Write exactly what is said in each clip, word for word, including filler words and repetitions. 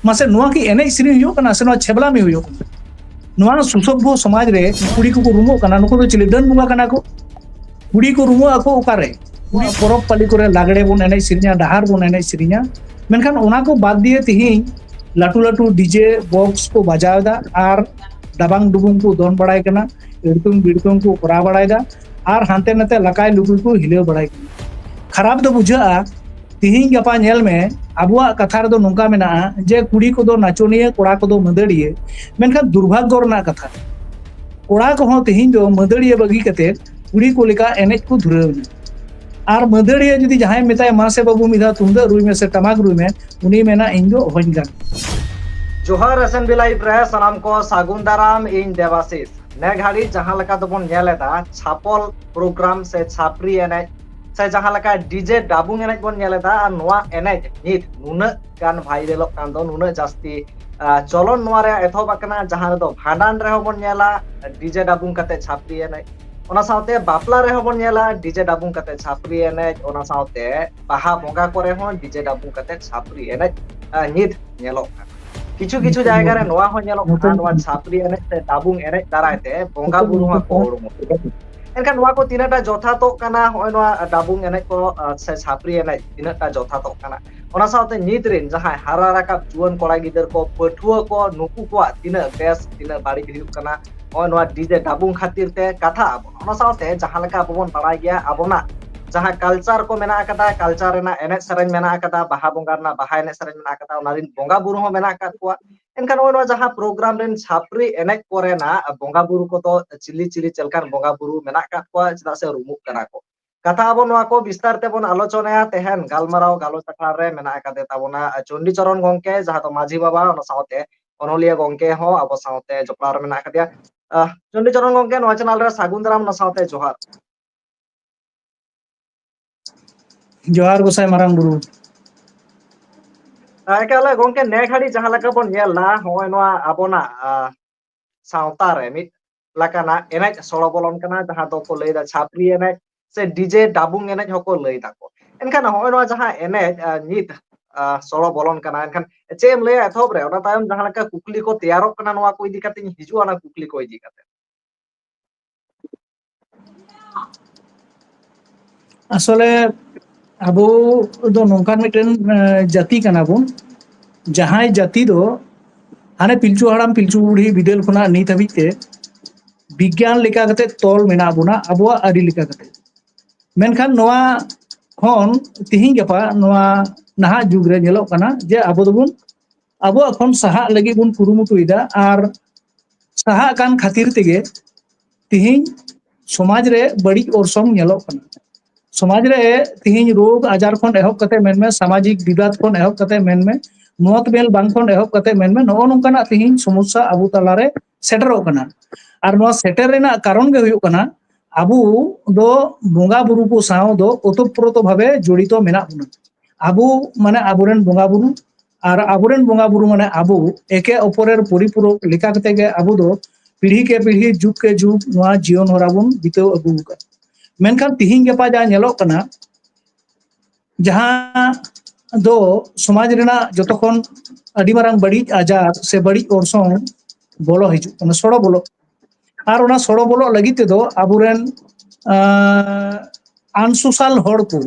ᱢᱟᱥᱮ, ᱱᱚᱣᱟ ᱠᱤ ᱮᱱᱮᱡ ᱥᱮᱨᱮᱧ ᱦᱩᱭᱩᱜ ᱠᱟᱱᱟ ᱥᱮ ᱱᱚᱣᱟ ᱪᱷᱮᱵᱞᱟᱢᱤ ᱦᱩᱭᱩᱜ ᱠᱟᱱᱟ? ᱱᱚᱣᱟ ᱥᱩᱥᱚᱵᱷᱚ ᱥᱚᱢᱟᱡᱽ ᱨᱮ ᱠᱩᱲᱤ ᱠᱚᱠᱚ ᱨᱩᱢᱩᱜ ᱠᱟᱱᱟ, ᱱᱩᱠᱩ ᱫᱚ ᱪᱤᱞᱤ ᱰᱟᱹᱱ ᱵᱚᱸᱜᱟ ᱠᱟᱱᱟ ᱠᱚ? ᱠᱩᱲᱤ ᱠᱚ ᱨᱩᱢᱩᱜ ᱟᱠᱚ ᱚᱠᱟᱨᱮ? ᱠᱩᱲᱤ ᱯᱚᱨᱚᱵᱽ ᱯᱟᱹᱞᱤ ᱠᱚᱨᱮ ᱞᱟᱜᱽᱲᱮ ᱵᱚᱱ ᱮᱱᱮᱡ ᱥᱮᱨᱮᱧᱟ, ᱰᱟᱦᱟᱨ ᱵᱚᱱ ᱮᱱᱮᱡ ᱥᱮᱨᱮᱧᱟ᱾ ᱢᱮᱱᱠᱷᱟᱱ ᱚᱱᱟ ᱠᱚ ᱵᱟᱫ ᱫᱤᱭᱮ ᱛᱤᱦᱤᱧ ᱞᱟᱹᱴᱩ ᱞᱟᱹᱴᱩ ᱰᱤᱡᱮ ᱵᱚᱠᱥ ᱠᱚ ᱵᱟᱡᱟᱣ ᱮᱫᱟ ᱟᱨ ᱰᱟᱵᱟᱝ ᱰᱩᱵᱩᱝ ᱠᱚ ᱫᱚᱱ ᱵᱟᱲᱟᱭ ᱠᱟᱱᱟ, ᱮᱲᱛᱩᱝ ᱵᱤᱲᱛᱩᱝ ᱠᱚ ᱠᱚᱨᱟᱣ ᱵᱟᱲᱟᱭᱮᱫᱟ ᱟᱨ ᱦᱟᱱᱛᱮ ᱱᱟᱛᱮ ᱞᱟᱠᱟᱭ ᱞᱩᱠᱩᱭ ᱠᱚ ᱦᱤᱞᱟᱹᱣ ᱵᱟᱲᱟᱭ ᱠᱟᱱᱟ᱾ ᱠᱷᱟᱨᱟᱯ ᱫᱚ ᱵᱩᱡᱷᱟᱹᱜᱼᱟ᱾ ᱛᱤᱦᱤᱧ ᱜᱟᱯᱟ ᱧᱮᱞ ᱢᱮ, ᱟᱵᱚᱣᱟᱜ ᱠᱟᱛᱷᱟ ᱨᱮᱫᱚ ᱱᱚᱝᱠᱟ ᱢᱮᱱᱟᱜᱼᱟ ᱡᱮ ᱠᱩᱲᱤ ᱠᱚᱫᱚ ᱱᱟᱪᱚᱱᱤᱭᱟᱹ, ᱠᱚᱲᱟ ᱠᱚᱫᱚ ᱢᱟᱹᱫᱟᱹᱲᱤᱭᱟᱹ᱾ ᱢᱮᱱᱠᱷᱟᱱ ᱫᱩᱨᱵᱷᱟᱜᱽᱜᱚ ᱨᱮᱱᱟᱜ ᱠᱟᱛᱷᱟ, ᱠᱚᱲᱟ ᱠᱚᱦᱚᱸ ᱛᱤᱦᱤᱧ ᱫᱚ ᱢᱟᱹᱫᱟᱹᱲᱤᱭᱟᱹ ᱵᱟᱹᱜᱤ ᱠᱟᱛᱮ ᱠᱩᱲᱤ ᱠᱚ ᱞᱮᱠᱟ ᱮᱱᱮᱡ ᱠᱚ ᱫᱷᱩᱨᱟᱹᱣ ᱮᱱᱟ᱾ ᱟᱨ ᱢᱟᱹᱫᱟᱹᱲᱤᱭᱟᱹ ᱡᱩᱫᱤ ᱡᱟᱦᱟᱸᱭ ᱢᱮᱛᱟᱭᱟ, "ᱢᱟ ᱥᱮ ᱵᱟᱹᱵᱩ, ᱢᱤᱫ ᱫᱷᱟᱣ ᱛᱩᱢᱫᱟᱹᱜ ᱨᱩᱭ ᱢᱮ ᱥᱮ ᱴᱟᱢᱟᱠ ᱨᱩᱭ ᱢᱮ", ᱩᱱᱤ ᱢᱮᱱᱟ, "ᱤᱧ ᱫᱚ ᱚᱦᱚᱧ ᱜᱟᱱ᱾" ᱡᱚᱦᱟᱨ ᱮᱥ ᱮᱱ ᱵᱤ ᱞᱟᱭᱤᱵᱷ ᱨᱮ ᱥᱟᱱᱟᱢ ᱠᱚ ᱥᱟᱹᱜᱩᱱ ᱫᱟᱨᱟᱢ, ᱤᱧ ᱫᱮᱵᱟᱥᱤᱥ᱾ ᱱᱮ ᱜᱷᱟᱹᱲᱤ ᱡᱟᱦᱟᱸ ᱞᱮᱠᱟ ᱫᱚᱵᱚᱱ ᱧᱮᱞ ᱮᱫᱟ, ᱪᱷᱟᱯᱚᱞ ᱯᱨᱳᱜᱨᱟᱢ ᱥᱮ ᱪᱷᱟᱯᱨᱤ ᱮᱱᱮᱡ ᱥᱮ ᱡᱟᱦᱟᱸ ᱞᱮᱠᱟ ᱰᱤᱡᱮ ᱰᱟᱵᱩᱝ ᱮᱱᱮᱡ ᱵᱚᱱ ᱧᱮᱞ ᱮᱫᱟ, ᱟᱨ ᱱᱚᱣᱟ ᱮᱱᱮᱡ ᱱᱤᱛ ᱱᱩᱱᱟᱹᱜ ᱜᱟᱱ ᱵᱷᱟᱭᱨᱟᱞᱚᱜ ᱠᱟᱱ ᱫᱚ, ᱱᱩᱱᱟᱹᱜ ᱡᱟᱹᱥᱛᱤ, ᱟ, ᱪᱚᱞᱚᱱ ᱱᱚᱣᱟ ᱨᱮᱭᱟᱜ ᱮᱛᱚᱦᱚᱵ ᱟᱠᱟᱱᱟ, ᱡᱟᱦᱟᱸ ᱨᱮᱫᱚ ᱵᱷᱟᱸᱰᱟᱱ ᱨᱮᱦᱚᱸ ᱵᱚᱱ ᱧᱮᱞᱟ ᱰᱤᱡᱮ ᱰᱟᱵᱩᱝ ᱠᱟᱛᱮ ᱪᱷᱟᱯᱨᱤ ᱮᱱᱮᱡ, ᱚᱱᱟ ᱥᱟᱶᱛᱮ ᱵᱟᱯᱞᱟ ᱨᱮᱦᱚᱸ ᱵᱚᱱ ᱧᱮᱞᱟ ᱰᱤᱡᱮ ᱰᱟᱵᱩᱝ ᱠᱟᱛᱮ ᱪᱷᱟᱯᱨᱤ ᱮᱱᱮᱡ, ᱚᱱᱟ ᱥᱟᱶᱛᱮ ᱵᱟᱦᱟ ᱵᱚᱸᱜᱟ ᱠᱚᱨᱮ ᱦᱚᱸ ᱰᱤᱡᱮ ᱰᱟᱵᱩᱝ ᱠᱟᱛᱮ ᱪᱷᱟᱯᱨᱤ ᱮᱱᱮᱡ, ᱟ, ᱧᱤᱛ ᱧᱮᱞᱚᱜ ᱠᱟᱱᱟ᱾ ᱠᱤᱪᱷᱩ ᱠᱤᱪᱷᱩ ᱡᱟᱭᱜᱟ ᱨᱮ ᱱᱚᱣᱟ ᱦᱚᱸ ᱧᱮᱞᱚᱜ ᱠᱟᱱᱟ, ᱱᱚᱣᱟ ᱪᱷᱟᱯᱨᱤ ᱮᱱᱮᱡ ᱥᱮ ᱰᱟᱵᱩᱝ ᱮᱱᱮᱡ ᱫᱟᱨᱟᱭ ᱛᱮ ᱵᱚᱸᱜᱟ ᱵᱩᱨᱩ ᱦᱚᱸ ᱠᱚ ᱩᱰᱩᱝᱚᱜ ᱠᱟᱱᱟ᱾ ᱮᱱᱠᱷᱟᱱ ᱱᱚᱣᱟ ᱠᱚ ᱛᱤᱱᱟᱹᱜ ᱴᱟ ᱡᱚᱛᱷᱟᱛᱚᱜ ᱠᱟᱱᱟ, ᱱᱚᱜᱼᱚᱭ ᱱᱚᱣᱟ ᱰᱟᱵᱩᱝ ᱮᱱᱮᱡ ᱠᱚ, ᱟ, ᱥᱮ ᱪᱷᱟᱯᱨᱤ ᱮᱱᱮᱡ ᱛᱤᱱᱟᱹᱜ ᱴᱟ ᱡᱚᱛᱷᱟᱛᱚᱜ ᱠᱟᱱᱟ? ᱚᱱᱟ ᱥᱟᱶᱛᱮ ᱱᱤᱛ ᱨᱮᱱ ᱡᱟᱦᱟᱸᱭ ᱦᱟᱨᱟ ᱨᱟᱠᱟᱵ ᱡᱩᱣᱟᱹᱱ ᱠᱚᱲᱟ ᱜᱤᱫᱟᱹᱨ ᱠᱚ, ᱯᱟᱹᱴᱷᱩᱣᱟᱹ ᱠᱚ, ᱱᱩᱠᱩ ᱠᱚᱣᱟᱜ ᱛᱤᱱᱟᱹᱜ ᱵᱮᱥ, ᱛᱤᱱᱟᱹᱜ ᱵᱟᱹᱲᱤᱡ ᱦᱩᱭᱩᱜ ᱠᱟᱱᱟ, ᱱᱚᱜᱼᱚᱭ ᱱᱚᱣᱟ ᱰᱤᱡᱮ ᱰᱟᱵᱩᱝ ᱠᱷᱟᱹᱛᱤᱨ ᱛᱮ ᱠᱟᱛᱷᱟ ᱟᱵᱚᱱ᱾ ᱚᱱᱟ ᱥᱟᱶᱛᱮ ᱡᱟᱦᱟᱸ ᱞᱮᱠᱟ ᱟᱵᱚ ᱵᱚᱱ ᱵᱟᱲᱟᱭ ᱜᱮᱭᱟ, ᱟᱵᱚᱱᱟᱜ ᱡᱟᱦᱟᱸ ᱠᱟᱞᱪᱟᱨ ᱠᱚ ᱢᱮᱱᱟᱜ ᱟᱠᱟᱫᱟ, ᱠᱟᱞᱪᱟᱨ ᱨᱮᱱᱟᱜ ᱮᱱᱮᱡ ᱥᱮᱨᱮᱧ ᱢᱮᱱᱟᱜ ᱟᱠᱟᱫᱟ, ᱵᱟᱦᱟ ᱵᱚᱸᱜᱟ ᱨᱮᱱᱟᱜ ᱵᱟᱦᱟ ᱮᱱᱮᱡ ᱥᱮᱨᱮᱧ ᱢᱮᱱᱟᱜ ᱟᱠᱟᱫᱟ, ᱚᱱᱟ ᱨᱤᱱ ᱵᱚᱸᱜᱟ ᱵᱩᱨᱩ ᱦᱚᱸ ᱢᱮᱱᱟᱜ ᱟᱠᱟᱫ ᱠᱚᱣᱟ᱾ ᱮᱱᱠᱷᱟᱱ ᱱᱚᱜᱼᱚᱭ ᱱᱚᱣᱟ ᱡᱟᱦᱟᱸ ᱯᱨᱳᱜᱨᱟᱢ ᱨᱮᱱ ᱪᱷᱟᱯᱨᱤ ᱮᱱᱮᱡ ᱠᱚᱨᱮᱱᱟᱜ ᱵᱚᱸᱜᱟ ᱵᱩᱨᱩ ᱠᱚᱫᱚ ᱪᱤᱞᱤ ᱪᱤᱞᱤ ᱪᱮᱫ ᱞᱮᱠᱟᱱ ᱵᱚᱸᱜᱟ ᱵᱩᱨᱩ ᱢᱮᱱᱟᱜ ᱟᱠᱟᱫ ᱠᱚᱣᱟ, ᱪᱮᱫᱟᱜ ᱥᱮ ᱨᱩᱢᱩᱜ ᱠᱟᱱᱟ ᱠᱚ? ᱠᱟᱛᱷᱟ ᱟᱵᱚ ᱱᱚᱣᱟ ᱠᱚ ᱵᱤᱥᱛᱟᱨ ᱛᱮᱵᱚᱱ ᱟᱞᱳᱪᱚᱱᱟᱭᱟ ᱛᱮᱦᱮᱧ ᱜᱟᱞᱢᱟᱨᱟᱣ ᱜᱟᱞᱚᱪ ᱟᱠᱷᱲᱟ ᱨᱮ᱾ ᱢᱮᱱᱟᱜ ᱟᱠᱟᱫᱮ ᱛᱟᱵᱚᱱᱟ ᱪᱚᱱᱰᱤᱪᱚᱨᱚᱱ ᱜᱚᱝᱠᱮ, ᱡᱟᱦᱟᱸ ᱫᱚ ᱢᱟᱹᱡᱷᱤ ᱵᱟᱵᱟ, ᱚᱱᱟ ᱥᱟᱶᱛᱮ ᱚᱱᱚᱞᱤᱭᱟᱹ ᱜᱚᱝᱠᱮ ᱦᱚᱸ ᱟᱵᱚ ᱥᱟᱶᱛᱮ ᱡᱚᱯᱲᱟᱣ ᱨᱮ ᱢᱮᱱᱟᱜ ᱟᱠᱟᱫᱮᱭᱟ᱾ ᱟᱦ, ᱪᱚᱱᱰᱤᱪᱚᱨᱚᱱ ᱜᱚᱝᱠᱮ, ᱱᱚᱣᱟ ᱪᱮᱱᱮᱞ ᱨᱮ ᱥᱟᱹᱜᱩᱱ ᱫᱟᱨᱟᱢ, ᱚᱱᱟ ᱥᱟᱶᱛᱮ ᱡᱚᱦᱟᱨ᱾ ᱡᱚᱦᱟᱨ ᱜᱚᱸᱥᱟᱭ ᱢᱟᱨᱟᱝ ᱵᱩᱨᱩ᱾ ᱟᱨ ᱮᱠᱟᱞ ᱜᱚᱝᱠᱮ, ᱱᱮ ᱜᱷᱟᱹᱲᱤ ᱡᱟᱦᱟᱸ ᱞᱮᱠᱟ ᱵᱚᱱ ᱧᱮᱞ ᱮᱫᱟ, ᱱᱚᱜᱼᱚᱭ ᱱᱚᱣᱟ ᱟᱵᱚᱱᱟᱜ, ᱟ, ᱥᱟᱶᱛᱟ ᱨᱮ ᱢᱤᱫ ᱞᱮᱠᱟᱱᱟᱜ ᱮᱱᱮᱡ ᱥᱚᱲᱚ ᱵᱚᱞᱚᱱ ᱠᱟᱱᱟ, ᱡᱟᱦᱟᱸ ᱫᱚᱠᱚ ᱞᱟᱹᱭ ᱮᱫᱟ ᱪᱷᱟᱯᱨᱤ ᱮᱱᱮᱡ ᱥᱮ ᱰᱤᱡᱮ ᱰᱟᱵᱩᱝ ᱮᱱᱮᱡ ᱦᱚᱸᱠᱚ ᱞᱟᱹᱭ ᱫᱟᱠᱚ᱾ ᱮᱱᱠᱷᱟᱱ ᱱᱚᱜᱼᱚᱭ ᱱᱚᱣᱟ ᱡᱟᱦᱟᱸ ᱮᱱᱮᱡ, ᱟ, ᱱᱤᱛ ᱟᱸ, ᱥᱚᱲᱚ ᱵᱚᱞᱚᱱ ᱠᱟᱱᱟ᱾ ᱮᱱᱠᱷᱟᱱ ᱪᱮᱫ ᱮᱢ ᱞᱟᱹᱭᱟ ᱮᱛᱚᱦᱚᱵ ᱨᱮ? ᱚᱱᱟ ᱛᱟᱭᱚᱢ ᱡᱟᱦᱟᱸ ᱞᱮᱠᱟ ᱠᱩᱠᱞᱤ ᱠᱚ ᱛᱮᱭᱟᱨᱚᱜ ᱠᱟᱱᱟ, ᱱᱚᱣᱟ ᱠᱚ ᱤᱫᱤ ᱠᱟᱛᱮ ᱤᱧ ᱦᱤᱡᱩᱜᱼᱟ, ᱚᱱᱟ ᱠᱩᱠᱞᱤ ᱠᱚ ᱤᱫᱤ ᱠᱟᱛᱮ᱾ ᱟᱥᱚᱞᱮ ᱟᱵᱚ ᱫᱚ ᱱᱚᱝᱠᱟᱱ ᱢᱤᱫᱴᱮᱱ, ᱮ, ᱡᱟᱹᱛᱤ ᱠᱟᱱᱟ ᱵᱚᱱ, ᱡᱟᱦᱟᱸᱭ ᱡᱟᱹᱛᱤ ᱫᱚ ᱦᱟᱱᱮ ᱯᱤᱞᱪᱩ ᱦᱟᱲᱟᱢ ᱯᱤᱞᱪᱩ ᱵᱩᱲᱦᱤ ᱵᱤᱫᱟᱹᱞ ᱠᱷᱚᱱᱟᱜ ᱱᱤᱛ ᱦᱟᱹᱵᱤᱡ ᱛᱮ ᱵᱤᱜᱽᱜᱟᱱ ᱞᱮᱠᱟ ᱠᱟᱛᱮ ᱛᱚᱞ ᱢᱮᱱᱟᱜ ᱵᱚᱱᱟ, ᱟᱵᱚᱣᱟᱜ ᱟᱹᱨᱤ ᱞᱮᱠᱟ ᱠᱟᱛᱮ᱾ ᱢᱮᱱᱠᱷᱟᱱ ᱱᱚᱣᱟ ᱠᱷᱚᱱ ᱛᱤᱦᱤᱧ ᱜᱟᱯᱟ ᱱᱚᱣᱟ ᱱᱟᱦᱟᱜ ᱡᱩᱜᱽ ᱨᱮ ᱧᱮᱞᱚᱜ ᱠᱟᱱᱟ ᱡᱮ ᱟᱵᱚ ᱫᱚᱵᱚᱱ, ᱟᱵᱚᱣᱟᱜ ᱠᱷᱚᱱ ᱥᱟᱦᱟᱜ ᱞᱟᱹᱜᱤᱫ ᱵᱚᱱ ᱠᱩᱨᱩᱢᱩᱴᱩᱭᱮᱫᱟ, ᱟᱨ ᱥᱟᱦᱟᱜ ᱠᱟᱱ ᱠᱷᱟᱹᱛᱤᱨ ᱛᱮᱜᱮ ᱛᱤᱦᱤᱧ ᱥᱚᱢᱟᱡᱽ ᱨᱮ ᱵᱟᱹᱲᱤᱡ ᱚᱨᱥᱚᱝ ᱧᱮᱞᱚᱜ ᱠᱟᱱᱟ᱾ ᱥᱚᱢᱟᱡᱽ ᱨᱮ ᱛᱤᱦᱤᱧ ᱨᱳᱜᱽ ᱟᱡᱟᱨ ᱠᱷᱚᱱ ᱮᱦᱚᱵ ᱠᱟᱛᱮ ᱢᱮᱱᱢᱮ, ᱥᱟᱢᱟᱡᱤᱠ ᱵᱤᱵᱟᱫ ᱠᱷᱚᱱ ᱮᱦᱚᱵ ᱠᱟᱛᱮ ᱢᱮᱱᱢᱮ, ᱢᱚᱛ ᱢᱮᱞ ᱵᱟᱝ ᱠᱷᱚᱱ ᱮᱦᱚᱵ ᱠᱟᱛᱮ ᱢᱮᱱᱢᱮ, ᱱᱚᱜᱼᱚ ᱱᱚᱝᱠᱟᱱᱟᱜ ᱛᱤᱦᱤᱧ ᱥᱚᱢᱚᱥᱥᱟ ᱟᱵᱚ ᱛᱟᱞᱟᱨᱮ ᱥᱮᱴᱮᱨᱚᱜ ᱠᱟᱱᱟ᱾ ᱟᱨ ᱱᱚᱣᱟ ᱥᱮᱴᱮᱨ ᱨᱮᱱᱟᱜ ᱠᱟᱨᱚᱱ ᱜᱮ ᱦᱩᱭᱩᱜ ᱠᱟᱱᱟ, ᱟᱵᱚ ᱫᱚ ᱵᱚᱸᱜᱟ ᱵᱩᱨᱩ ᱠᱚ ᱥᱟᱶ ᱫᱚ ᱳᱛᱚᱯᱨᱳᱛᱚ ᱵᱷᱟᱵᱮ ᱡᱚᱲᱤᱛᱚ ᱢᱮᱱᱟᱜ ᱵᱚᱱᱟ᱾ ᱟᱵᱚ ᱢᱟᱱᱮ ᱟᱵᱚᱨᱮᱱ ᱵᱚᱸᱜᱟ ᱵᱩᱨᱩ, ᱟᱨ ᱟᱵᱚᱨᱮᱱ ᱵᱚᱸᱜᱟ ᱵᱩᱨᱩ ᱢᱟᱱᱮ ᱟᱵᱚ, ᱮᱠᱮ ᱚᱯᱚᱨᱮᱨ ᱯᱚᱨᱤᱯᱩᱨᱚᱠ ᱞᱮᱠᱟ ᱠᱟᱛᱮ ᱜᱮ ᱟᱵᱚ ᱫᱚ ᱯᱤᱲᱦᱤ ᱠᱮ ᱯᱤᱲᱦᱤ, ᱡᱩᱜᱽ ᱠᱮ ᱡᱩᱜᱽ ᱱᱚᱣᱟ ᱡᱤᱭᱚᱱ ᱦᱚᱨᱟ ᱵᱚᱱ ᱵᱤᱛᱟᱹᱣ ᱟᱹᱜᱩ ᱟᱠᱟᱫᱟ᱾ ᱢᱮᱱᱠᱷᱟᱱ ᱛᱤᱦᱤᱧ ᱜᱟᱯᱟ ᱡᱟ ᱧᱮᱞᱚᱜ ᱠᱟᱱᱟ, ᱡᱟᱦᱟᱸ ᱫᱚ ᱥᱚᱢᱟᱡᱽ ᱨᱮᱱᱟᱜ ᱡᱚᱛᱚ ᱠᱷᱚᱱ ᱟᱹᱰᱤ ᱢᱟᱨᱟᱝ ᱵᱟᱹᱲᱤᱡ ᱟᱡᱟᱨ ᱥᱮ ᱵᱟᱹᱲᱤᱡ ᱚᱨᱥᱚᱝ ᱵᱚᱞᱚ ᱦᱤᱡᱩᱜ ᱠᱟᱱᱟ, ᱥᱚᱲᱚ ᱵᱚᱞᱚᱜ᱾ ᱟᱨ ᱚᱱᱟ ᱥᱚᱲᱚ ᱵᱚᱞᱚᱜ ᱞᱟᱹᱜᱤᱫ ᱛᱮᱫᱚ ᱟᱵᱚᱨᱮᱱ, ᱟᱸ, ᱟᱱᱥᱳᱥᱟᱞ ᱦᱚᱲ ᱠᱚ,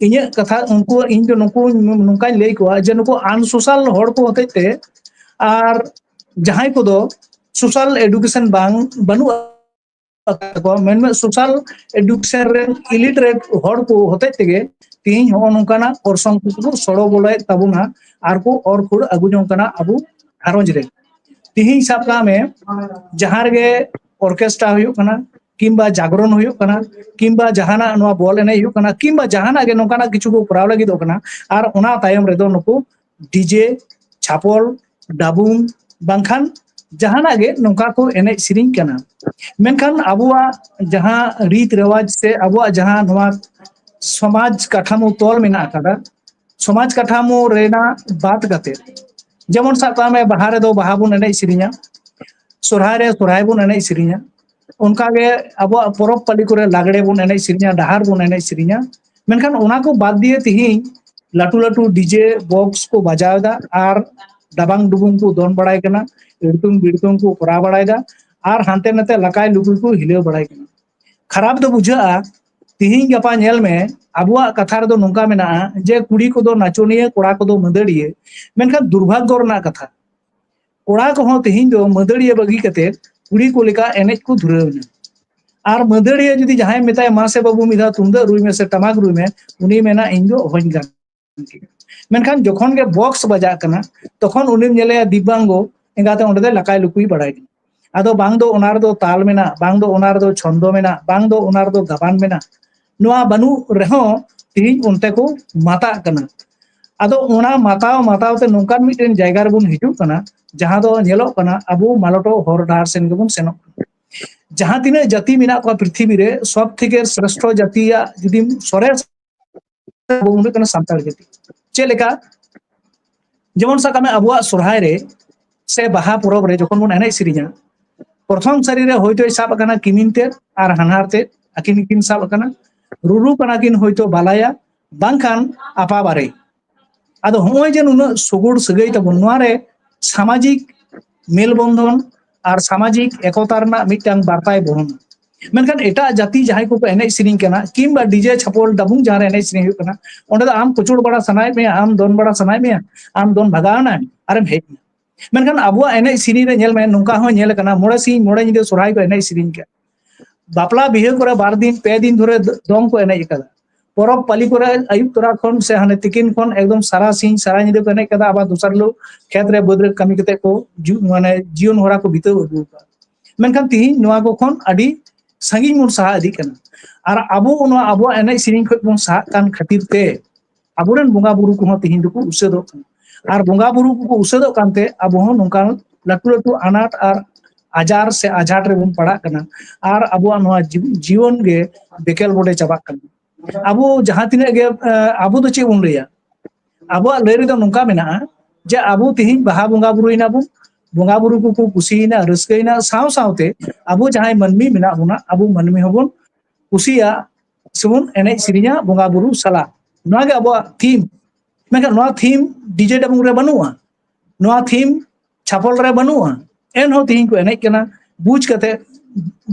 ᱤᱧᱟᱹᱜ ᱠᱟᱛᱷᱟ, ᱩᱱᱠᱩ, ᱤᱧ ᱫᱚ ᱱᱩᱠᱩ ᱱᱚᱝᱠᱟᱧ ᱞᱟᱹᱭ ᱠᱚᱣᱟ ᱡᱮ ᱱᱩᱠᱩ ᱟᱱᱥᱳᱥᱟᱞ ᱦᱚᱲ ᱠᱚ ᱦᱚᱛᱮᱡ ᱛᱮ, ᱟᱨ ᱡᱟᱦᱟᱸᱭ ᱠᱚᱫᱚ ᱥᱳᱥᱟᱞ ᱮᱰᱩᱠᱮᱥᱚᱱ ᱵᱟᱝ, ᱵᱟᱹᱱᱩᱜ ᱛᱟᱠᱚᱣᱟ, ᱢᱮᱱᱢᱮ ᱥᱳᱥᱟᱞ ᱮᱰᱩᱠᱮᱥᱚᱱ ᱨᱮᱱ ᱤᱞᱤᱴᱟᱨᱮᱴ ᱦᱚᱲ ᱠᱚ ᱦᱚᱛᱮᱡ ᱛᱮᱜᱮ ᱛᱤᱦᱤᱧ ᱦᱚᱸᱜᱼᱚ ᱱᱚᱝᱠᱟᱱᱟᱜ ᱚᱨᱥᱚᱝ ᱠᱚᱠᱚ ᱥᱚᱲᱚ ᱵᱚᱞᱚᱭᱮᱫ ᱛᱟᱵᱚᱱᱟ ᱟᱨ ᱠᱚ ᱚᱨ ᱠᱷᱩᱲ ᱟᱹᱜᱩ ᱡᱚᱝ ᱠᱟᱱᱟ ᱟᱵᱚ ᱜᱷᱟᱨᱚᱸᱡᱽ ᱨᱮ᱾ ᱛᱤᱦᱤᱧ ᱥᱟᱵ ᱠᱟᱜ ᱢᱮ, ᱡᱟᱦᱟᱸ ᱨᱮᱜᱮ ᱚᱨᱠᱮᱥᱴᱨᱟ ᱦᱩᱭᱩᱜ ᱠᱟᱱᱟ, ᱠᱤᱝᱵᱟ ᱡᱟᱜᱽᱨᱚᱱ ᱦᱩᱭᱩᱜ ᱠᱟᱱᱟ, ᱠᱤᱝᱵᱟ ᱡᱟᱦᱟᱱᱟᱜ ᱱᱚᱣᱟ ᱵᱚᱞ ᱮᱱᱮᱡ ᱦᱩᱭᱩᱜ ᱠᱟᱱᱟ, ᱠᱤᱝᱵᱟ ᱡᱟᱦᱟᱱᱟᱜ ᱜᱮ ᱱᱚᱝᱠᱟᱱᱟᱜ ᱠᱤᱪᱷᱩ ᱠᱚ ᱠᱚᱨᱟᱣ ᱞᱟᱹᱜᱤᱫᱚᱜ ᱠᱟᱱᱟ, ᱟᱨ ᱚᱱᱟ ᱛᱟᱭᱚᱢ ᱨᱮᱫᱚ ᱱᱩᱠᱩ ᱰᱤᱡᱮ, ᱪᱷᱟᱯᱚᱞ, ᱰᱟᱵᱩᱝ, ᱵᱟᱝᱠᱷᱟᱱ ᱡᱟᱦᱟᱱᱟᱜ ᱜᱮ ᱱᱚᱝᱠᱟ ᱠᱚ ᱮᱱᱮᱡ ᱥᱮᱨᱮᱧ ᱠᱟᱱᱟ᱾ ᱢᱮᱱᱠᱷᱟᱱ ᱟᱵᱚᱣᱟᱜ ᱡᱟᱦᱟᱸ ᱨᱤᱛ ᱨᱮᱣᱟᱡᱽ ᱥᱮ ᱟᱵᱚᱣᱟᱜ ᱡᱟᱦᱟᱸ ᱱᱚᱣᱟ ᱥᱚᱢᱟᱡᱽ ᱠᱟᱴᱷᱟᱢᱳ ᱛᱚᱞ ᱢᱮᱱᱟᱜ ᱟᱠᱟᱫᱟ, ᱥᱚᱢᱟᱡᱽ ᱠᱟᱴᱷᱟᱢᱳ ᱨᱮᱱᱟᱜ ᱵᱟᱫ ᱠᱟᱛᱮ, ᱡᱮᱢᱚᱱ ᱥᱟᱵ ᱠᱟᱜ ᱢᱮ, ᱵᱟᱦᱟ ᱨᱮᱫᱚ ᱵᱟᱦᱟ ᱵᱚᱱ ᱮᱱᱮᱡ ᱥᱮᱨᱮᱧᱟ, ᱥᱚᱨᱦᱟᱭ ᱨᱮ ᱥᱚᱨᱦᱟᱭ ᱵᱚᱱ ᱮᱱᱮᱡ ᱥᱮᱨᱮᱧᱟ, ᱚᱱᱠᱟᱜᱮ ᱟᱵᱚᱣᱟᱜ ᱯᱚᱨᱚᱵᱽ ᱯᱟᱹᱞᱤ ᱠᱚᱨᱮ ᱞᱟᱜᱽᱲᱮ ᱵᱚᱱ ᱮᱱᱮᱡ ᱥᱮᱨᱮᱧᱟ, ᱰᱟᱦᱟᱨ ᱵᱚᱱ ᱮᱱᱮᱡ ᱥᱮᱨᱮᱧᱟ᱾ ᱢᱮᱱᱠᱷᱟᱱ ᱚᱱᱟ ᱠᱚ ᱵᱟᱫ ᱫᱤᱭᱮ ᱛᱤᱦᱤᱧ ᱞᱟᱹᱴᱩ ᱞᱟᱹᱴᱩ ᱰᱤᱡᱮ ᱵᱚᱠᱥ ᱠᱚ ᱵᱟᱡᱟᱣ ᱮᱫᱟ ᱟᱨ ᱰᱟᱵᱟᱝ ᱰᱩᱵᱩᱝ ᱠᱚ ᱫᱚᱱ ᱵᱟᱲᱟᱭ ᱠᱟᱱᱟ, ᱤᱲᱛᱩᱝ ᱵᱤᱲᱛᱩᱝ ᱠᱚ ᱠᱚᱨᱟᱣ ᱵᱟᱲᱟᱭᱮᱫᱟ ᱟᱨ ᱦᱟᱱᱛᱮ ᱱᱟᱛᱮ ᱞᱟᱠᱟᱭ ᱞᱩᱠᱩᱭ ᱠᱚ ᱦᱤᱞᱟᱹᱣ ᱵᱟᱲᱟᱭ ᱠᱟᱱᱟ᱾ ᱠᱷᱟᱨᱟᱯ ᱫᱚ ᱵᱩᱡᱷᱟᱹᱜᱼᱟ᱾ ᱛᱤᱦᱤᱧ ᱜᱟᱯᱟ ᱧᱮᱞ ᱢᱮ, ᱟᱵᱚᱣᱟᱜ ᱠᱟᱛᱷᱟ ᱨᱮᱫᱚ ᱱᱚᱝᱠᱟ ᱢᱮᱱᱟᱜᱼᱟ ᱡᱮ ᱠᱩᱲᱤ ᱠᱚᱫᱚ ᱱᱟᱪᱚᱱᱤᱭᱟᱹ, ᱠᱚᱲᱟ ᱠᱚᱫᱚ ᱢᱟᱹᱫᱟᱹᱲᱤᱭᱟᱹ᱾ ᱢᱮᱱᱠᱷᱟᱱ ᱫᱩᱨᱵᱷᱟᱜᱽᱜᱚ ᱨᱮᱱᱟᱜ ᱠᱟᱛᱷᱟ, ᱠᱚᱲᱟ ᱠᱚᱦᱚᱸ ᱛᱤᱦᱤᱧ ᱫᱚ ᱢᱟᱹᱫᱟᱹᱲᱤᱭᱟᱹ ᱵᱟᱹᱜᱤ ᱠᱟᱛᱮ ᱠᱩᱲᱤ ᱠᱚ ᱞᱮᱠᱟ ᱮᱱᱮᱡ ᱠᱚ ᱫᱷᱩᱨᱟᱹᱣ ᱮᱱᱟ᱾ ᱟᱨ ᱢᱟᱹᱫᱟᱹᱲᱤᱭᱟᱹ ᱡᱩᱫᱤ ᱡᱟᱦᱟᱸᱭ ᱢᱮᱛᱟᱭᱟ, "ᱢᱟ ᱥᱮ ᱵᱟᱹᱵᱩ, ᱢᱤᱫ ᱫᱷᱟᱣ ᱛᱩᱢᱫᱟᱹᱜ ᱨᱩᱭ ᱢᱮ ᱥᱮ ᱴᱟᱢᱟᱠ ᱨᱩᱭ ᱢᱮ", ᱩᱱᱤ ᱢᱮᱱᱟ, "ᱤᱧ ᱫᱚ ᱚᱦᱚᱧ ᱜᱟᱱ ᱠᱮᱭᱟ᱾" ᱢᱮᱱᱠᱷᱟᱱ ᱡᱚᱠᱷᱚᱱ ᱜᱮ ᱵᱚᱠᱥ ᱵᱟᱡᱟᱜ ᱠᱟᱱᱟ, ᱛᱚᱠᱷᱚᱱ ᱩᱱᱤᱢ ᱧᱮᱞᱮᱭᱟ ᱫᱤᱵᱟᱝᱜᱚ ᱮᱸᱜᱟᱛᱮ ᱚᱸᱰᱮ ᱫᱚ ᱞᱟᱠᱟᱭ ᱞᱩᱠᱩᱭ ᱵᱟᱲᱟᱭ ᱠᱟᱱᱟ᱾ ᱟᱫᱚ ᱵᱟᱝ ᱫᱚ ᱚᱱᱟ ᱨᱮᱫᱚ ᱛᱟᱞ ᱢᱮᱱᱟᱜ, ᱵᱟᱝ ᱫᱚ ᱚᱱᱟ ᱨᱮᱫᱚ ᱪᱷᱚᱱᱫᱚ ᱢᱮᱱᱟᱜ, ᱵᱟᱝ ᱫᱚ ᱚᱱᱟ ᱨᱮᱫᱚ ᱜᱟᱵᱟᱱ ᱢᱮᱱᱟᱜ᱾ ᱱᱚᱣᱟ ᱵᱟᱹᱱᱩᱜ ᱨᱮᱦᱚᱸ ᱛᱤᱦᱤᱧ ᱚᱱᱛᱮ ᱠᱚ ᱢᱟᱛᱟᱜ ᱠᱟᱱᱟ᱾ ᱟᱫᱚ ᱚᱱᱟ ᱢᱟᱛᱟᱣ ᱢᱟᱛᱟᱣ ᱛᱮ ᱱᱚᱝᱠᱟᱱ ᱢᱤᱫᱴᱮᱱ ᱡᱟᱭᱜᱟ ᱨᱮᱵᱚᱱ ᱦᱤᱡᱩᱜ ᱠᱟᱱᱟ, ᱡᱟᱦᱟᱸ ᱫᱚ ᱧᱮᱞᱚᱜ ᱠᱟᱱᱟ ᱟᱵᱚ ᱢᱟᱞᱚᱴᱚᱜ ᱦᱚᱨ ᱰᱟᱦᱟᱨ ᱥᱮᱱ ᱜᱮᱵᱚᱱ ᱥᱮᱱᱚᱜ ᱠᱟᱱᱟ᱾ ᱡᱟᱦᱟᱸ ᱛᱤᱱᱟᱹᱜ ᱡᱟᱹᱛᱤ ᱢᱮᱱᱟᱜ ᱠᱚᱣᱟ ᱯᱨᱤᱛᱷᱤᱵᱤ ᱨᱮ, ᱥᱚᱵ ᱛᱷᱮᱠᱮ ᱥᱨᱮᱥᱴᱷᱚ ᱡᱟᱹᱛᱤᱭᱟᱜ ᱡᱩᱫᱤ ᱥᱚᱨᱮᱥ ᱵᱚᱱ ᱦᱩᱭᱩᱜ ᱠᱟᱱᱟ ᱥᱟᱱᱛᱟᱲ ᱡᱟᱹᱛᱤ᱾ ᱪᱮᱫ ᱞᱮᱠᱟ? ᱡᱮᱢᱚᱱ ᱥᱟᱵ ᱠᱟᱜ ᱢᱮ, ᱟᱵᱚᱣᱟᱜ ᱥᱚᱨᱦᱟᱭ ᱨᱮ ᱥᱮ ᱵᱟᱦᱟ ᱯᱚᱨᱚᱵᱽ ᱨᱮ ᱡᱚᱠᱷᱚᱱ ᱵᱚᱱ ᱮᱱᱮᱡ ᱥᱮᱨᱮᱧᱟ, ᱯᱨᱚᱛᱷᱚᱢ ᱥᱟᱹᱨᱤ ᱨᱮ ᱦᱚᱭᱛᱳᱭ ᱥᱟᱵ ᱟᱠᱟᱱᱟ ᱠᱤᱢᱤᱱ ᱛᱮᱫ ᱟᱨ ᱦᱟᱱᱦᱟᱨ ᱛᱮᱫ, ᱟᱹᱠᱤᱱ ᱜᱮᱠᱤᱱ ᱥᱟᱵ ᱟᱠᱟᱱᱟ᱾ ᱨᱩᱨᱩ ᱠᱟᱱᱟ ᱠᱤᱱ ᱦᱚᱭᱛᱳ ᱵᱟᱞᱟᱭᱟ, ᱵᱟᱝᱠᱷᱟᱱ ᱟᱯᱟ ᱵᱟᱨᱮ᱾ ᱟᱫᱚ ᱦᱚᱸᱜᱼᱚᱭ ᱡᱮ ᱱᱩᱱᱟᱹᱜ ᱥᱩᱜᱩᱲ ᱥᱟᱹᱜᱟᱹᱭ ᱛᱟᱵᱚᱱ, ᱱᱚᱣᱟ ᱨᱮ ᱥᱟᱢᱟᱡᱤᱠ ᱢᱮᱞ ᱵᱚᱱᱫᱷᱚᱱ ᱟᱨ ᱥᱟᱢᱟᱡᱤᱠ ᱮᱠᱚᱛᱟ ᱨᱮᱱᱟᱜ ᱢᱤᱫᱴᱟᱝ ᱵᱟᱨᱛᱟᱭ ᱵᱚᱦᱚᱱᱟ᱾ ᱢᱮᱱᱠᱷᱟᱱ ᱮᱴᱟᱜ ᱡᱟᱹᱛᱤ ᱡᱟᱦᱟᱸᱭ ᱠᱚᱠᱚ ᱮᱱᱮᱡ ᱥᱮᱨᱮᱧ ᱠᱟᱱᱟ, ᱠᱤᱝᱵᱟ ᱰᱤᱡᱮ ᱪᱷᱟᱯᱚᱞ ᱰᱟᱵᱩᱝ ᱡᱟᱦᱟᱸ ᱨᱮ ᱮᱱᱮᱡ ᱥᱮᱨᱮᱧ ᱦᱩᱭᱩᱜ ᱠᱟᱱᱟ, ᱚᱸᱰᱮ ᱫᱚ ᱟᱢ ᱠᱩᱪᱩᱲ ᱵᱟᱲᱟ ᱥᱟᱱᱟᱭᱮᱫ ᱢᱮᱭᱟ, ᱟᱢ ᱫᱚᱱ ᱵᱟᱲᱟ ᱥᱟᱱᱟᱭᱮᱫ ᱢᱮᱭᱟ, ᱟᱢ ᱫᱚᱱ ᱵᱷᱟᱜᱟᱣ ᱮᱱᱟᱢ ᱟᱨᱮᱢ ᱦᱮᱡ ᱮᱱᱟ᱾ ᱢᱮᱱᱠᱷᱟᱱ ᱟᱵᱚᱣᱟᱜ ᱮᱱᱮᱡ ᱥᱮᱨᱮᱧ ᱨᱮ ᱧᱮᱞ ᱢᱮ, ᱱᱚᱝᱠᱟ ᱦᱚᱸ ᱧᱮᱞ ᱟᱠᱟᱱᱟ, ᱢᱚᱬᱮ ᱥᱤᱧ ᱢᱚᱬᱮ ᱧᱤᱫᱟᱹ ᱥᱚᱨᱦᱟᱭ ᱠᱚ ᱮᱱᱮᱡ ᱥᱮᱨᱮᱧ ᱠᱮᱫ᱾ ᱵᱟᱯᱞᱟ ᱵᱤᱦᱟᱹ ᱠᱚᱨᱮ ᱵᱟᱨ ᱫᱤᱱ ᱯᱮ ᱫᱤᱱ ᱫᱷᱚᱨᱮ ᱫᱚᱝ ᱠᱚ ᱮᱱᱮᱡ ᱟᱠᱟᱫᱟ᱾ ᱯᱚᱨᱚᱵᱽ ᱯᱟᱹᱞᱤ ᱠᱚᱨᱮ ᱟᱹᱭᱩᱵ ᱛᱚᱨᱟ ᱠᱷᱚᱱ ᱥᱮ ᱦᱟᱱᱮ ᱛᱤᱠᱤᱱ ᱠᱷᱚᱱ ᱮᱠᱫᱚᱢ ᱥᱟᱨᱟ ᱥᱤᱧ ᱥᱟᱨᱟ ᱧᱤᱫᱟᱹ ᱠᱚ ᱮᱱᱮᱡ ᱟᱠᱟᱫᱟ᱾ ᱟᱵᱟᱨ ᱫᱚᱥᱟᱨ ᱦᱤᱞᱳᱜ ᱠᱷᱮᱛ ᱨᱮ ᱵᱟᱹᱫᱽ ᱨᱮ ᱠᱟᱹᱢᱤ ᱠᱟᱛᱮ ᱠᱚ ᱡᱤ-, ᱢᱟᱱᱮ ᱡᱤᱭᱚᱱ ᱦᱚᱨᱟ ᱠᱚ ᱵᱤᱛᱟᱹᱣ ᱟᱹᱜᱩ ᱟᱠᱟᱫᱟ᱾ ᱢᱮᱱᱠᱷᱟᱱ ᱛᱤᱦᱤᱧ ᱱᱚᱣᱟ ᱠᱚ ᱠᱷᱚᱱ ᱟᱹᱰᱤ ᱥᱟᱺᱜᱤᱧ ᱵᱚᱱ ᱥᱟᱦᱟ ᱤᱫᱤᱜ ᱠᱟᱱᱟ᱾ ᱟᱨ ᱟᱵᱚ ᱱᱚᱣᱟ ᱟᱵᱚᱣᱟᱜ ᱮᱱᱮᱡ ᱥᱮᱨᱮᱧ ᱠᱷᱚᱱ ᱵᱚᱱ ᱥᱟᱦᱟᱜ ᱠᱟᱱ ᱠᱷᱟᱹᱛᱤᱨ ᱛᱮ ᱟᱵᱚᱨᱮᱱ ᱵᱚᱸᱜᱟ ᱵᱩᱨᱩ ᱠᱚᱦᱚᱸ ᱛᱤᱦᱤᱧ ᱫᱚᱠᱚ ᱩᱥᱟᱹᱫᱚᱜ ᱠᱟᱱᱟ᱾ ᱟᱨ ᱵᱚᱸᱜᱟ ᱵᱩᱨᱩ ᱠᱚᱠᱚ ᱩᱥᱟᱹᱫᱚᱜ ᱠᱟᱱᱛᱮ ᱟᱵᱚ ᱦᱚᱸ ᱱᱚᱝᱠᱟᱱ ᱞᱟᱹᱴᱩ ᱞᱟᱹᱴᱩ ᱟᱱᱟᱴ ᱟᱨ ᱟᱡᱟᱨ ᱥᱮ ᱟᱡᱷᱟᱴ ᱨᱮᱵᱚᱱ ᱯᱟᱲᱟᱜ ᱠᱟᱱᱟ᱾ ᱟᱨ ᱟᱵᱚᱣᱟᱜ ᱱᱚᱣᱟ ᱡᱤ-, ᱡᱤᱭᱚᱱ ᱜᱮ ᱵᱮᱠᱮᱞ ᱵᱚᱰᱮ ᱪᱟᱵᱟᱜ ᱠᱟᱱᱟ᱾ ᱟᱵᱚ ᱡᱟᱦᱟᱸ ᱛᱤᱱᱟᱹᱜ ᱜᱮ, ᱮ, ᱟᱵᱚ ᱫᱚ ᱪᱮᱫ ᱵᱚᱱ ᱞᱟᱹᱭᱟ? ᱟᱵᱚᱣᱟᱜ ᱞᱟᱹᱭ ᱨᱮᱫᱚ ᱱᱚᱝᱠᱟ ᱢᱮᱱᱟᱜᱼᱟ ᱡᱮ ᱟᱵᱚ ᱛᱤᱦᱤᱧ ᱵᱟᱦᱟ ᱵᱚᱸᱜᱟ ᱵᱩᱨᱩᱭᱮᱱᱟ ᱵᱚᱱ, ᱵᱚᱸᱜᱟ ᱵᱩᱨᱩ ᱠᱚᱠᱚ ᱠᱩᱥᱤᱭᱮᱱᱟ, ᱨᱟᱹᱥᱠᱟᱹᱭᱮᱱᱟ, ᱥᱟᱶ ᱥᱟᱶᱛᱮ ᱟᱵᱚ ᱡᱟᱦᱟᱸᱭ ᱢᱟᱹᱱᱢᱤ ᱢᱮᱱᱟᱜ ᱵᱚᱱᱟ, ᱟᱵᱚ ᱢᱟᱹᱱᱢᱤ ᱦᱚᱸᱵᱚᱱ ᱠᱩᱥᱤᱭᱟᱜ ᱥᱮᱵᱚᱱ ᱮᱱᱮᱡ ᱥᱮᱨᱮᱧᱟ ᱵᱚᱸᱜᱟ ᱵᱩᱨᱩ ᱥᱟᱞᱟᱜ᱾ ᱱᱚᱣᱟ ᱜᱮ ᱟᱵᱚᱣᱟᱜ ᱛᱷᱤᱢ᱾ ᱢᱮᱱᱠᱷᱟᱱ ᱱᱚᱣᱟ ᱛᱷᱤᱢ ᱰᱤᱡᱮ ᱰᱟᱵᱩᱝ ᱨᱮ ᱵᱟᱹᱱᱩᱜᱼᱟ, ᱱᱚᱣᱟ ᱛᱷᱤᱢ ᱪᱷᱟᱯᱚᱞ ᱨᱮ ᱵᱟᱹᱱᱩᱜᱼᱟ᱾ ᱮᱱᱦᱚᱸ ᱛᱤᱦᱤᱧ ᱠᱚ ᱮᱱᱮᱡ ᱠᱟᱱᱟ᱾ ᱵᱩᱡᱽ ᱠᱟᱛᱮ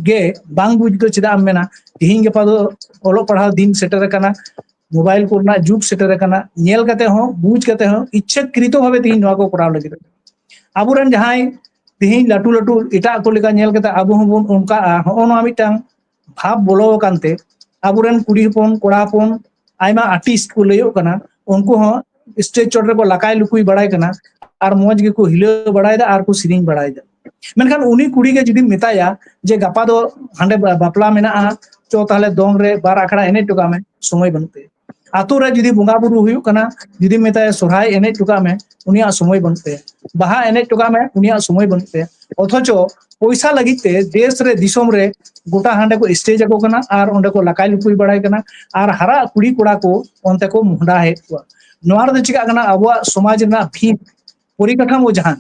ᱜᱮ, ᱵᱟᱝ ᱵᱩᱡᱽ ᱫᱚ ᱪᱮᱫᱟᱜ ᱮᱢ ᱢᱮᱱᱟ? ᱛᱤᱦᱤᱧ ᱜᱟᱯᱟ ᱫᱚ ᱚᱞᱚᱜ ᱯᱟᱲᱦᱟᱣ ᱫᱤᱱ ᱥᱮᱴᱮᱨ ᱟᱠᱟᱱᱟ, ᱢᱳᱵᱟᱭᱤᱞ ᱠᱚᱨᱮᱱᱟᱜ ᱡᱩᱜᱽ ᱥᱮᱴᱮᱨ ᱟᱠᱟᱱᱟ᱾ ᱧᱮᱞ ᱠᱟᱛᱮ ᱦᱚᱸ, ᱵᱩᱡᱽ ᱠᱟᱛᱮ ᱦᱚᱸ ᱤᱪᱪᱷᱟᱹᱠᱨᱤᱛᱚ ᱵᱷᱟᱵᱮ ᱛᱤᱦᱤᱧ ᱱᱚᱣᱟ ᱠᱚ ᱠᱚᱨᱟᱣ ᱞᱟᱹᱜᱤᱫ᱾ ᱟᱵᱚᱨᱮᱱ ᱡᱟᱦᱟᱸᱭ ᱛᱤᱦᱤᱧ ᱞᱟᱹᱴᱩ ᱞᱟᱹᱴᱩ ᱮᱴᱟᱜ ᱠᱚ ᱞᱮᱠᱟ ᱧᱮᱞ ᱠᱟᱛᱮ ᱟᱵᱚ ᱦᱚᱸᱵᱚᱱ ᱚᱱᱠᱟᱜᱼᱟ, ᱦᱚᱸᱜᱼᱚ ᱱᱚᱣᱟ ᱢᱤᱫᱴᱟᱝ ᱵᱷᱟᱵᱽ ᱵᱚᱞᱚ ᱟᱠᱟᱱ ᱛᱮ ᱟᱵᱚᱨᱮᱱ ᱠᱩᱲᱤ ᱦᱚᱯᱚᱱ, ᱠᱚᱲᱟ ᱦᱚᱯᱚᱱ, ᱟᱭᱢᱟ ᱟᱨᱴᱤᱥᱴ ᱠᱚ ᱞᱟᱹᱭᱚᱜ ᱠᱟᱱᱟ, ᱩᱱᱠᱩ ᱦᱚᱸ ᱥᱴᱮᱡ ᱪᱚᱴ ᱨᱮᱠᱚ ᱞᱟᱠᱟᱭ ᱞᱩᱠᱩᱭ ᱵᱟᱲᱟᱭ ᱠᱟᱱᱟ ᱟᱨ ᱢᱚᱡᱽ ᱜᱮᱠᱚ ᱦᱤᱞᱟᱹᱣ ᱵᱟᱲᱟᱭᱮᱫᱟ ᱟᱨ ᱠᱚ ᱥᱮᱨᱮᱧ ᱵᱟᱲᱟᱭᱮᱫᱟ᱾ ᱢᱮᱱᱠᱷᱟᱱ ᱩᱱᱤ ᱠᱩᱲᱤ ᱜᱮ ᱡᱩᱫᱤᱢ ᱢᱮᱛᱟᱭᱟ ᱡᱮ ᱜᱟᱯᱟ ᱫᱚ ᱦᱟᱸᱰᱮ ᱵᱟ-, ᱵᱟᱯᱞᱟ ᱢᱮᱱᱟᱜᱼᱟ, ᱪᱚ ᱛᱟᱦᱞᱮ ᱫᱚᱝ ᱨᱮ ᱵᱟᱨ ᱟᱠᱷᱲᱟ ᱮᱱᱮᱡ ᱦᱚᱴᱚ ᱠᱟᱜ ᱢᱮ, ᱥᱚᱢᱚᱭ ᱵᱟᱹᱱᱩᱜ ᱛᱟᱭᱟ᱾ ᱟᱛᱳ ᱨᱮ ᱡᱩᱫᱤ ᱵᱚᱸᱜᱟ ᱵᱩᱨᱩ ᱦᱩᱭᱩᱜ ᱠᱟᱱᱟ, ᱡᱩᱫᱤᱢ ᱢᱮᱛᱟᱭᱟ ᱥᱚᱨᱦᱟᱭ ᱮᱱᱮᱡ ᱦᱚᱴᱚ ᱠᱟᱜ ᱢᱮ, ᱩᱱᱤᱭᱟᱜ ᱥᱚᱢᱚᱭ ᱵᱟᱹᱱᱩᱜ ᱛᱟᱭᱟ᱾ ᱵᱟᱦᱟ ᱮᱱᱮᱡ ᱦᱚᱴᱚ ᱠᱟᱜ ᱢᱮ, ᱩᱱᱤᱭᱟᱜ ᱥᱚᱢᱚᱭ ᱵᱟᱹᱱᱩᱜ ᱛᱟᱭᱟ᱾ ᱚᱛᱷᱚᱪᱚ ᱯᱚᱭᱥᱟ ᱞᱟᱹᱜᱤᱫ ᱛᱮ ᱫᱮᱥ ᱨᱮ ᱫᱤᱥᱚᱢ ᱨᱮ ᱜᱚᱴᱟ ᱦᱟᱸᱰᱮ ᱠᱚ ᱥᱴᱮᱡ ᱟᱠᱚ ᱠᱟᱱᱟ ᱟᱨ ᱚᱸᱰᱮ ᱠᱚ ᱞᱟᱠᱟᱭ ᱞᱩᱠᱩᱭ ᱵᱟᱲᱟᱭ ᱠᱟᱱᱟ ᱟᱨ ᱦᱟᱨᱟᱜ ᱠᱩᱲᱤ ᱠᱚᱲᱟ ᱠᱚ ᱚᱱᱛᱮ ᱠᱚ ᱢᱚᱦᱰᱟᱭᱮᱫ ᱠᱚᱣᱟ᱾ ᱱᱚᱣᱟ ᱨᱮᱫᱚ ᱪᱤᱠᱟᱜ ᱠᱟᱱᱟ? ᱟᱵᱚᱣᱟᱜ ᱥᱚᱢᱟᱡᱽ ᱨᱮᱱᱟᱜ ᱵᱷᱤᱛ, ᱯᱚᱨᱤᱠᱟᱴᱷᱟᱢᱳ ᱡᱟᱦᱟᱸ,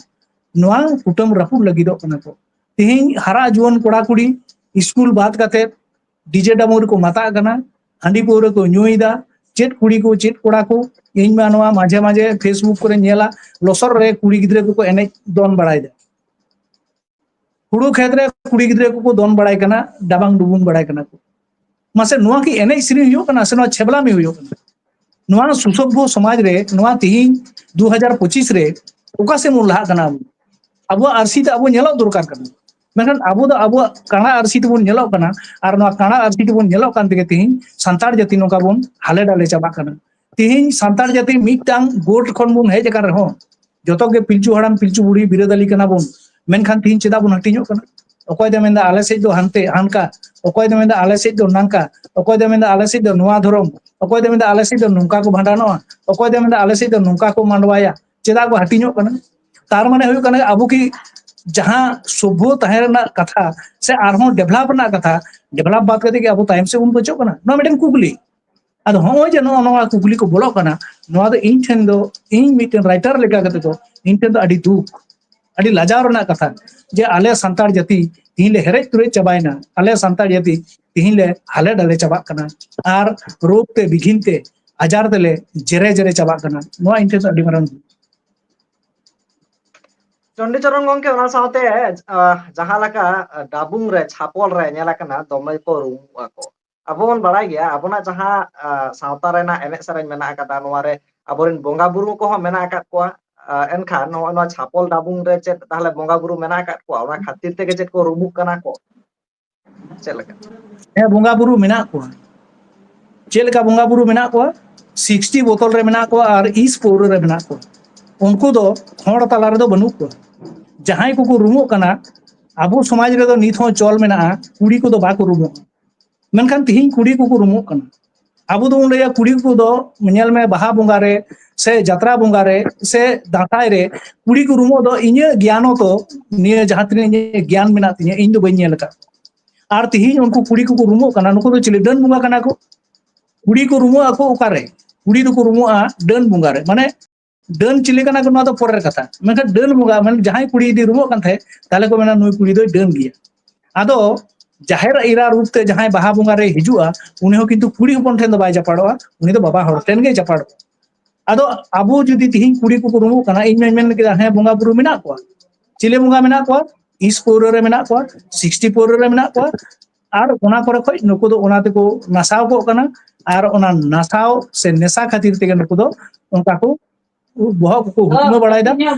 ᱱᱚᱣᱟ ᱠᱩᱴᱟᱹᱢ ᱨᱟᱹᱯᱩᱫ ᱞᱟᱹᱜᱤᱫᱚᱜ ᱠᱟᱱᱟ ᱠᱚ᱾ ᱛᱤᱦᱤᱧ ᱦᱟᱨᱟ ᱡᱩᱣᱟᱹᱱ ᱠᱚᱲᱟ ᱠᱩᱲᱤ ᱥᱠᱩᱞ ᱵᱟᱫ ᱠᱟᱛᱮ ᱰᱤᱡᱮ ᱰᱟᱵᱩᱝ ᱨᱮᱠᱚ ᱢᱟᱛᱟᱜ ᱠᱟᱱᱟ, ᱦᱟᱺᱰᱤ ᱯᱟᱹᱣᱨᱟᱹ ᱠᱚ ᱧᱩᱭᱮᱫᱟ᱾ ᱪᱮᱫ ᱠᱩᱲᱤ ᱠᱚ, ᱪᱮᱫ ᱠᱚᱲᱟ ᱠᱚ, ᱤᱧ ᱢᱟ ᱱᱚᱣᱟ ᱢᱟᱡᱷᱮ ᱢᱟᱡᱷᱮ Facebook ᱠᱚᱨᱮ ᱧᱮᱞᱟ, ᱞᱚᱥᱚᱫ ᱨᱮ ᱠᱩᱲᱤ ᱜᱤᱫᱽᱨᱟᱹ ᱠᱚᱠᱚ ᱮᱱᱮᱡ ᱫᱚᱱ ᱵᱟᱲᱟᱭᱮᱫᱟ᱾ ᱦᱩᱲᱩ ᱠᱷᱮᱛ ᱨᱮ ᱠᱩᱲᱤ ᱜᱤᱫᱽᱨᱟᱹ ᱠᱚᱠᱚ ᱫᱚᱱ ᱵᱟᱲᱟᱭ ᱠᱟᱱᱟ, ᱰᱟᱵᱟᱝ ᱰᱩᱵᱩᱝ ᱵᱟᱲᱟᱭ ᱠᱟᱱᱟ ᱠᱚ᱾ ᱢᱟᱥᱮ, ᱱᱚᱣᱟ ᱠᱤ ᱮᱱᱮᱡ ᱥᱮᱨᱮᱧ ᱦᱩᱭᱩᱜ ᱠᱟᱱᱟ ᱥᱮ ᱱᱚᱣᱟ ᱪᱷᱮᱵᱽᱞᱟᱢᱤ ᱦᱩᱭᱩᱜ ᱠᱟᱱᱟ? ᱱᱚᱣᱟ ᱥᱩᱥᱚᱵᱷᱚ ᱥᱚᱢᱟᱡᱽ ᱨᱮ ᱱᱚᱣᱟ ᱛᱤᱦᱤᱧ ᱫᱩ ᱦᱟᱡᱟᱨ ᱯᱚᱸᱪᱤᱥ ᱨᱮ ᱚᱠᱟ ᱥᱮᱫ ᱵᱚᱱ ᱞᱟᱦᱟᱜ ᱠᱟᱱᱟ? ᱟᱵᱚ ᱟᱵᱚᱣᱟᱜ ᱟᱹᱨᱥᱤ ᱛᱮ ᱟᱵᱚ ᱧᱮᱞᱚᱜ ᱫᱚᱨᱠᱟᱨ ᱠᱟᱱᱟ᱾ ᱢᱮᱱᱠᱷᱟᱱ ᱟᱵᱚ ᱫᱚ ᱟᱵᱚᱣᱟᱜ ᱠᱟᱬᱟ ᱟᱹᱨᱥᱤ ᱛᱮᱵᱚᱱ ᱧᱮᱞᱚᱜ ᱠᱟᱱᱟ, ᱟᱨ ᱱᱚᱣᱟ ᱠᱟᱬᱟ ᱟᱹᱨᱥᱤ ᱛᱮᱵᱚᱱ ᱧᱮᱞᱚᱜ ᱠᱟᱱ ᱛᱮᱜᱮ ᱛᱤᱦᱤᱧ ᱥᱟᱱᱛᱟᱲ ᱡᱟᱹᱛᱤ ᱱᱚᱝᱠᱟ ᱵᱚᱱ ᱦᱟᱞᱮ ᱰᱟᱞᱮ ᱪᱟᱵᱟᱜ ᱠᱟᱱᱟ᱾ ᱛᱤᱦᱤᱧ ᱥᱟᱱᱛᱟᱲ ᱡᱟᱹᱛᱤ ᱢᱤᱫᱴᱟᱝ ᱜᱳᱴ ᱠᱷᱚᱱ ᱵᱚᱱ ᱦᱮᱡ ᱟᱠᱟᱱ ᱨᱮᱦᱚᱸ, ᱡᱚᱛᱚ ᱜᱮ ᱯᱤᱞᱪᱩ ᱦᱟᱲᱟᱢ ᱯᱤᱞᱪᱩ ᱵᱩᱲᱦᱤ ᱵᱤᱨᱟᱹᱫᱟᱞᱤ ᱠᱟᱱᱟ ᱵᱚᱱ, ᱢᱮᱱᱠᱷᱟᱱ ᱛᱤᱦᱤᱧ ᱪᱮᱫᱟᱜ ᱵᱚᱱ ᱦᱟᱹᱴᱤᱧᱚᱜ ᱠᱟᱱᱟ? ᱚᱠᱚᱭ ᱫᱚ ᱢᱮᱱᱫᱟ ᱟᱞᱮ ᱥᱮᱫ ᱫᱚ ᱦᱟᱱᱛᱮ ᱦᱟᱱᱠᱟ, ᱚᱠᱚᱭ ᱫᱚ ᱢᱮᱱᱫᱟ ᱟᱞᱮ ᱥᱮᱫ ᱫᱚ ᱱᱟᱝᱠᱟ, ᱚᱠᱚᱭ ᱫᱚ ᱢᱮᱱᱫᱟ ᱟᱞᱮ ᱥᱮᱫ ᱫᱚ ᱱᱚᱣᱟ ᱫᱷᱚᱨᱚᱢ, ᱚᱠᱚᱭ ᱫᱚ ᱢᱮᱱᱫᱟ ᱟᱞᱮ ᱥᱮᱫ ᱫᱚ ᱱᱚᱝᱠᱟ ᱠᱚ ᱵᱷᱟᱸᱰᱟᱱᱚᱜᱼᱟ, ᱚᱠᱚᱭ ᱫᱚ ᱢᱮᱱᱫᱟ ᱟᱞᱮ ᱥᱮᱫ ᱫᱚ ᱱᱚᱝᱠᱟ ᱠᱚ ᱢᱟᱰᱣᱟᱭᱟ᱾ ᱪᱮᱫᱟᱜ ᱠᱚ ᱦᱟᱹᱴᱤᱧᱚᱜ ᱠᱟᱱᱟ? ᱛᱟᱨ ᱢᱟᱱᱮ ᱦᱩᱭᱩᱜ ᱠᱟᱱᱟ ᱟᱵᱚ ᱠᱤ ᱡᱟᱦᱟᱸ ᱥᱚᱵᱷᱚ ᱛᱟᱦᱮᱸ ᱨᱮᱱᱟᱜ ᱠᱟᱛᱷᱟ ᱥᱮ ᱟᱨᱦᱚᱸ ᱰᱮᱵᱷᱞᱚᱯ ᱨᱮᱱᱟᱜ ᱠᱟᱛᱷᱟ, ᱰᱮᱵᱷᱞᱚᱯ ᱵᱟᱫ ᱠᱟᱛᱮ ᱜᱮ ᱟᱵᱚ ᱛᱟᱭᱚᱢ ᱥᱮᱫ ᱵᱚᱱ ᱯᱟᱹᱪᱚᱜ ᱠᱟᱱᱟ? ᱱᱚᱣᱟ ᱢᱤᱫᱴᱮᱱ ᱠᱩᱠᱞᱤ᱾ ᱟᱫᱚ ᱦᱚᱸᱜᱼᱚᱭ ᱡᱮ ᱱᱚᱜᱼᱚ ᱱᱚᱣᱟ ᱠᱩᱠᱞᱤ ᱠᱚ ᱵᱚᱞᱚᱜ ᱠᱟᱱᱟ, ᱱᱚᱣᱟ ᱫᱚ ᱤᱧ ᱴᱷᱮᱱ ᱫᱚ, ᱤᱧ ᱢᱤᱫᱴᱮᱱ ᱨᱟᱭᱴᱟᱨ ᱞᱮᱠᱟ ᱠᱟᱛᱮ ᱫᱚ ᱤᱧ ᱴᱷᱮᱱ ᱫᱚ ᱟᱹᱰᱤ ᱫᱩᱠ, ᱟᱹᱰᱤ ᱞᱟᱡᱟᱣ ᱨᱮᱱᱟᱜ ᱠᱟᱛᱷᱟ ᱡᱮ ᱟᱞᱮ ᱥᱟᱱᱛᱟᱲ ᱡᱟᱹᱛᱤ ᱛᱤᱦᱤᱧ ᱞᱮ ᱦᱮᱨᱮᱡ ᱛᱩᱨᱮᱡ ᱪᱟᱵᱟᱭᱮᱱᱟ, ᱟᱞᱮ ᱥᱟᱱᱛᱟᱲ ᱡᱟᱹᱛᱤ ᱛᱤᱦᱤᱧ ᱞᱮ ᱦᱟᱞᱮ ᱰᱟᱞᱮ ᱪᱟᱵᱟᱜ ᱠᱟᱱᱟ᱾ ᱟᱨ ᱨᱳᱜᱽ ᱛᱮ ᱵᱤᱜᱷᱤᱱ ᱛᱮ ᱟᱡᱟᱨ ᱛᱮᱞᱮ ᱡᱮᱨᱮ ᱡᱮᱨᱮ ᱪᱟᱵᱟᱜ ᱠᱟᱱᱟ᱾ ᱱᱚᱣᱟ ᱤᱧ ᱴᱷᱮᱱ ᱫᱚ ᱟᱹᱰᱤ ᱢᱟᱨᱟᱝ ᱪᱚᱱᱰᱤᱪᱚᱨᱚᱱ ᱜᱚᱝᱠᱮ, ᱚᱱᱟ ᱥᱟᱶᱛᱮ ᱟᱦ, ᱡᱟᱦᱟᱸ ᱞᱮᱠᱟ ᱟᱦ, ᱰᱟᱵᱩᱝ ᱨᱮ ᱪᱷᱟᱯᱚᱞ ᱨᱮ ᱧᱮᱞ ᱟᱠᱟᱱᱟ ᱫᱚᱢᱮ ᱠᱚ ᱨᱩᱢᱩᱜ ᱟᱠᱚ᱾ ᱟᱵᱚ ᱵᱚᱱ ᱵᱟᱲᱟᱭ ᱜᱮᱭᱟ ᱟᱵᱚᱱᱟᱜ ᱡᱟᱦᱟᱸ ᱟᱦ, ᱥᱟᱶᱛᱟ ᱨᱮᱱᱟᱜ ᱮᱱᱮᱡ ᱥᱮᱨᱮᱧ ᱢᱮᱱᱟᱜ ᱟᱠᱟᱫᱟ, ᱱᱚᱣᱟ ᱨᱮ ᱟᱵᱚᱨᱮᱱ ᱵᱚᱸᱜᱟ ᱵᱩᱨᱩ ᱠᱚᱦᱚᱸ ᱢᱮᱱᱟᱜ ᱟᱠᱟᱫ ᱠᱚᱣᱟ᱾ ᱟᱦ, ᱮᱱᱠᱷᱟᱱ ᱱᱚᱜᱼᱚᱭ ᱱᱚᱣᱟ ᱪᱷᱟᱯᱚᱞ ᱰᱟᱵᱩᱝ ᱨᱮ ᱪᱮᱫ ᱛᱟᱦᱚᱞᱮ ᱵᱚᱸᱜᱟ ᱵᱩᱨᱩ ᱢᱮᱱᱟᱜ ᱟᱠᱟᱫ ᱠᱚᱣᱟ? ᱚᱱᱟ ᱠᱷᱟᱹᱛᱤᱨ ᱛᱮᱜᱮ ᱪᱮᱫ ᱠᱚ ᱨᱩᱢᱩᱜ ᱠᱟᱱᱟ ᱠᱚ? ᱪᱮᱫ ᱞᱮᱠᱟ? ᱦᱮᱸ, ᱵᱚᱸᱜᱟ ᱵᱩᱨᱩ ᱢᱮᱱᱟᱜ ᱠᱚᱣᱟ᱾ ᱪᱮᱫ ᱞᱮᱠᱟ ᱵᱚᱸᱜᱟ ᱵᱩᱨᱩ ᱢᱮᱱᱟᱜ ᱠᱚᱣᱟ? ᱥᱤᱠᱥᱴᱤ ᱵᱳᱛᱚᱞ ᱨᱮ ᱢᱮᱱᱟᱜ ᱠᱚᱣᱟ ᱟᱨ ᱤᱥ ᱯᱟᱹᱣᱨᱟᱹ ᱨᱮ ᱢᱮᱱᱟᱜ ᱠᱚᱣᱟ᱾ ᱩᱱᱠᱩ ᱫᱚ ᱦᱚᱲ ᱛᱟᱞᱟ ᱨᱮᱫᱚ ᱵᱟᱹᱱᱩᱜ ᱠᱚᱣᱟ᱾ ᱡᱟᱦᱟᱸᱭ ᱠᱚᱠᱚ ᱨᱩᱢᱩᱜ ᱠᱟᱱᱟ, ᱟᱵᱚ ᱥᱚᱢᱟᱡᱽ ᱨᱮᱫᱚ ᱱᱤᱛ ᱦᱚᱸ ᱪᱚᱞ ᱢᱮᱱᱟᱜᱼᱟ, ᱠᱩᱲᱤ ᱠᱚᱫᱚ ᱵᱟᱠᱚ ᱨᱩᱢᱩᱜᱼᱟ᱾ ᱢᱮᱱᱠᱷᱟᱱ ᱛᱤᱦᱤᱧ ᱠᱩᱲᱤ ᱠᱚᱠᱚ ᱨᱩᱢᱩᱜ ᱠᱟᱱᱟ᱾ ᱟᱵᱚ ᱫᱚᱵᱚᱱ ᱞᱟᱹᱭᱟ ᱠᱩᱲᱤ ᱠᱚᱫᱚ ᱧᱮᱞ ᱢᱮ, ᱵᱟᱦᱟ ᱵᱚᱸᱜᱟ ᱨᱮ ᱥᱮ ᱡᱟᱛᱨᱟ ᱵᱚᱸᱜᱟ ᱨᱮ ᱥᱮ ᱫᱟᱸᱥᱟᱭ ᱨᱮ ᱠᱩᱲᱤ ᱠᱚ ᱨᱩᱢᱩᱜ ᱫᱚ ᱤᱧᱟᱹᱜ ᱜᱮᱭᱟᱱᱚᱛᱚ, ᱱᱤᱭᱟᱹ ᱡᱟᱦᱟᱸ ᱛᱤᱱᱟᱹᱜ ᱤᱧᱟᱹᱜ ᱜᱮᱭᱟᱱ ᱢᱮᱱᱟᱜ ᱛᱤᱧᱟᱹ, ᱤᱧ ᱫᱚ ᱵᱟᱹᱧ ᱧᱮᱞ ᱟᱠᱟᱫ᱾ ᱟᱨ ᱛᱤᱦᱤᱧ ᱩᱱᱠᱩ ᱠᱩᱲᱤ ᱠᱚᱠᱚ ᱨᱩᱢᱩᱜ ᱠᱟᱱᱟ, ᱱᱩᱠᱩ ᱫᱚ ᱪᱤᱞᱤ ᱰᱟᱹᱱ ᱵᱚᱸᱜᱟ ᱠᱟᱱᱟ ᱠᱚ? ᱠᱩᱲᱤ ᱠᱚ ᱨᱩᱢᱩᱜ ᱟᱠᱚ ᱚᱠᱟᱨᱮ? ᱠᱩᱲᱤ ᱫᱚᱠᱚ ᱨᱩᱢᱩᱜᱼᱟ ᱰᱟᱹᱱ ᱵᱚᱸᱜᱟ ᱨᱮ᱾ ᱢᱟᱱᱮ ᱰᱟᱹᱱ ᱪᱤᱞᱤ ᱠᱟᱱᱟ ᱠᱚ, ᱱᱚᱣᱟ ᱫᱚ ᱯᱚᱨᱮᱨ ᱠᱟᱛᱷᱟ᱾ ᱢᱮᱱᱠᱷᱟᱱ ᱰᱟᱹᱱ ᱵᱚᱸᱜᱟ, ᱢᱟᱱᱮ ᱡᱟᱦᱟᱸᱭ ᱠᱩᱲᱤ ᱡᱩᱫᱤ ᱨᱩᱢᱩᱜ ᱠᱟᱱ ᱛᱟᱦᱮᱸᱫ, ᱛᱟᱦᱚᱞᱮ ᱠᱚ ᱢᱮᱱᱟ ᱱᱩᱭ ᱠᱩᱲᱤ ᱫᱚᱭ ᱰᱟᱹᱱ ᱜᱮᱭᱟ᱾ ᱟᱫᱚ ᱡᱟᱦᱮᱨ ᱮᱨᱟ ᱨᱩᱯ ᱛᱮ ᱡᱟᱦᱟᱸᱭ ᱵᱟᱦᱟ ᱵᱚᱸᱜᱟ ᱨᱮ ᱦᱤᱡᱩᱜᱼᱟ, ᱩᱱᱤ ᱦᱚᱸ ᱠᱤᱱᱛᱩ ᱠᱩᱲᱤ ᱦᱚᱯᱚᱱ ᱴᱷᱮᱱ ᱫᱚ ᱵᱟᱭ ᱡᱟᱯᱟᱲᱚᱜᱼᱟ, ᱩᱱᱤ ᱫᱚ ᱵᱟᱵᱟ ᱦᱚᱲ ᱴᱷᱮᱱ ᱜᱮᱭ ᱡᱟᱯᱟᱲᱚᱜᱼᱟ᱾ ᱟᱫᱚ ᱟᱵᱚ ᱡᱩᱫᱤ ᱛᱤᱦᱤᱧ ᱠᱩᱲᱤ ᱠᱚᱠᱚ ᱨᱩᱢᱩᱜ ᱠᱟᱱᱟ, ᱤᱧ ᱢᱟᱧ ᱢᱮᱱ ᱠᱮᱫᱟ ᱦᱮᱸ ᱵᱚᱸᱜᱟ ᱵᱩᱨᱩ ᱢᱮᱱᱟᱜ ᱠᱚᱣᱟ, ᱪᱤᱞᱤ ᱵᱚᱸᱜᱟ ᱢᱮᱱᱟᱜ ᱠᱚᱣᱟ? ᱤᱥ ᱯᱟᱹᱣᱨᱟᱹ ᱨᱮ ᱢᱮᱱᱟᱜ ᱠᱚᱣᱟ, ᱥᱤᱠᱥᱴᱤ ᱯᱟᱹᱣᱨᱟᱹ ᱨᱮ ᱢᱮᱱᱟᱜ ᱠᱚᱣᱟ, ᱟᱨ ᱚᱱᱟ ᱠᱚᱨᱮ ᱠᱷᱚᱡ ᱱᱩᱠᱩ ᱫᱚ ᱚᱱᱟ ᱛᱮᱠᱚ ᱱᱟᱥᱟᱣ ᱠᱚᱜ ᱠᱟᱱᱟ᱾ ᱟᱨ ᱚᱱᱟ ᱱᱟᱥᱟᱣ ᱥᱮ ᱱᱮᱥᱟ ᱠᱷᱟᱹᱛᱤᱨ ᱛᱮᱜᱮ ᱱᱩᱠᱩ ᱫᱚ ᱚᱱᱠᱟ ᱠᱚ ᱵᱚᱦᱚᱜ ᱠᱚᱠᱚ ᱦᱩᱠᱢᱟᱹ ᱵᱟᱲᱟᱭᱮᱫᱟ,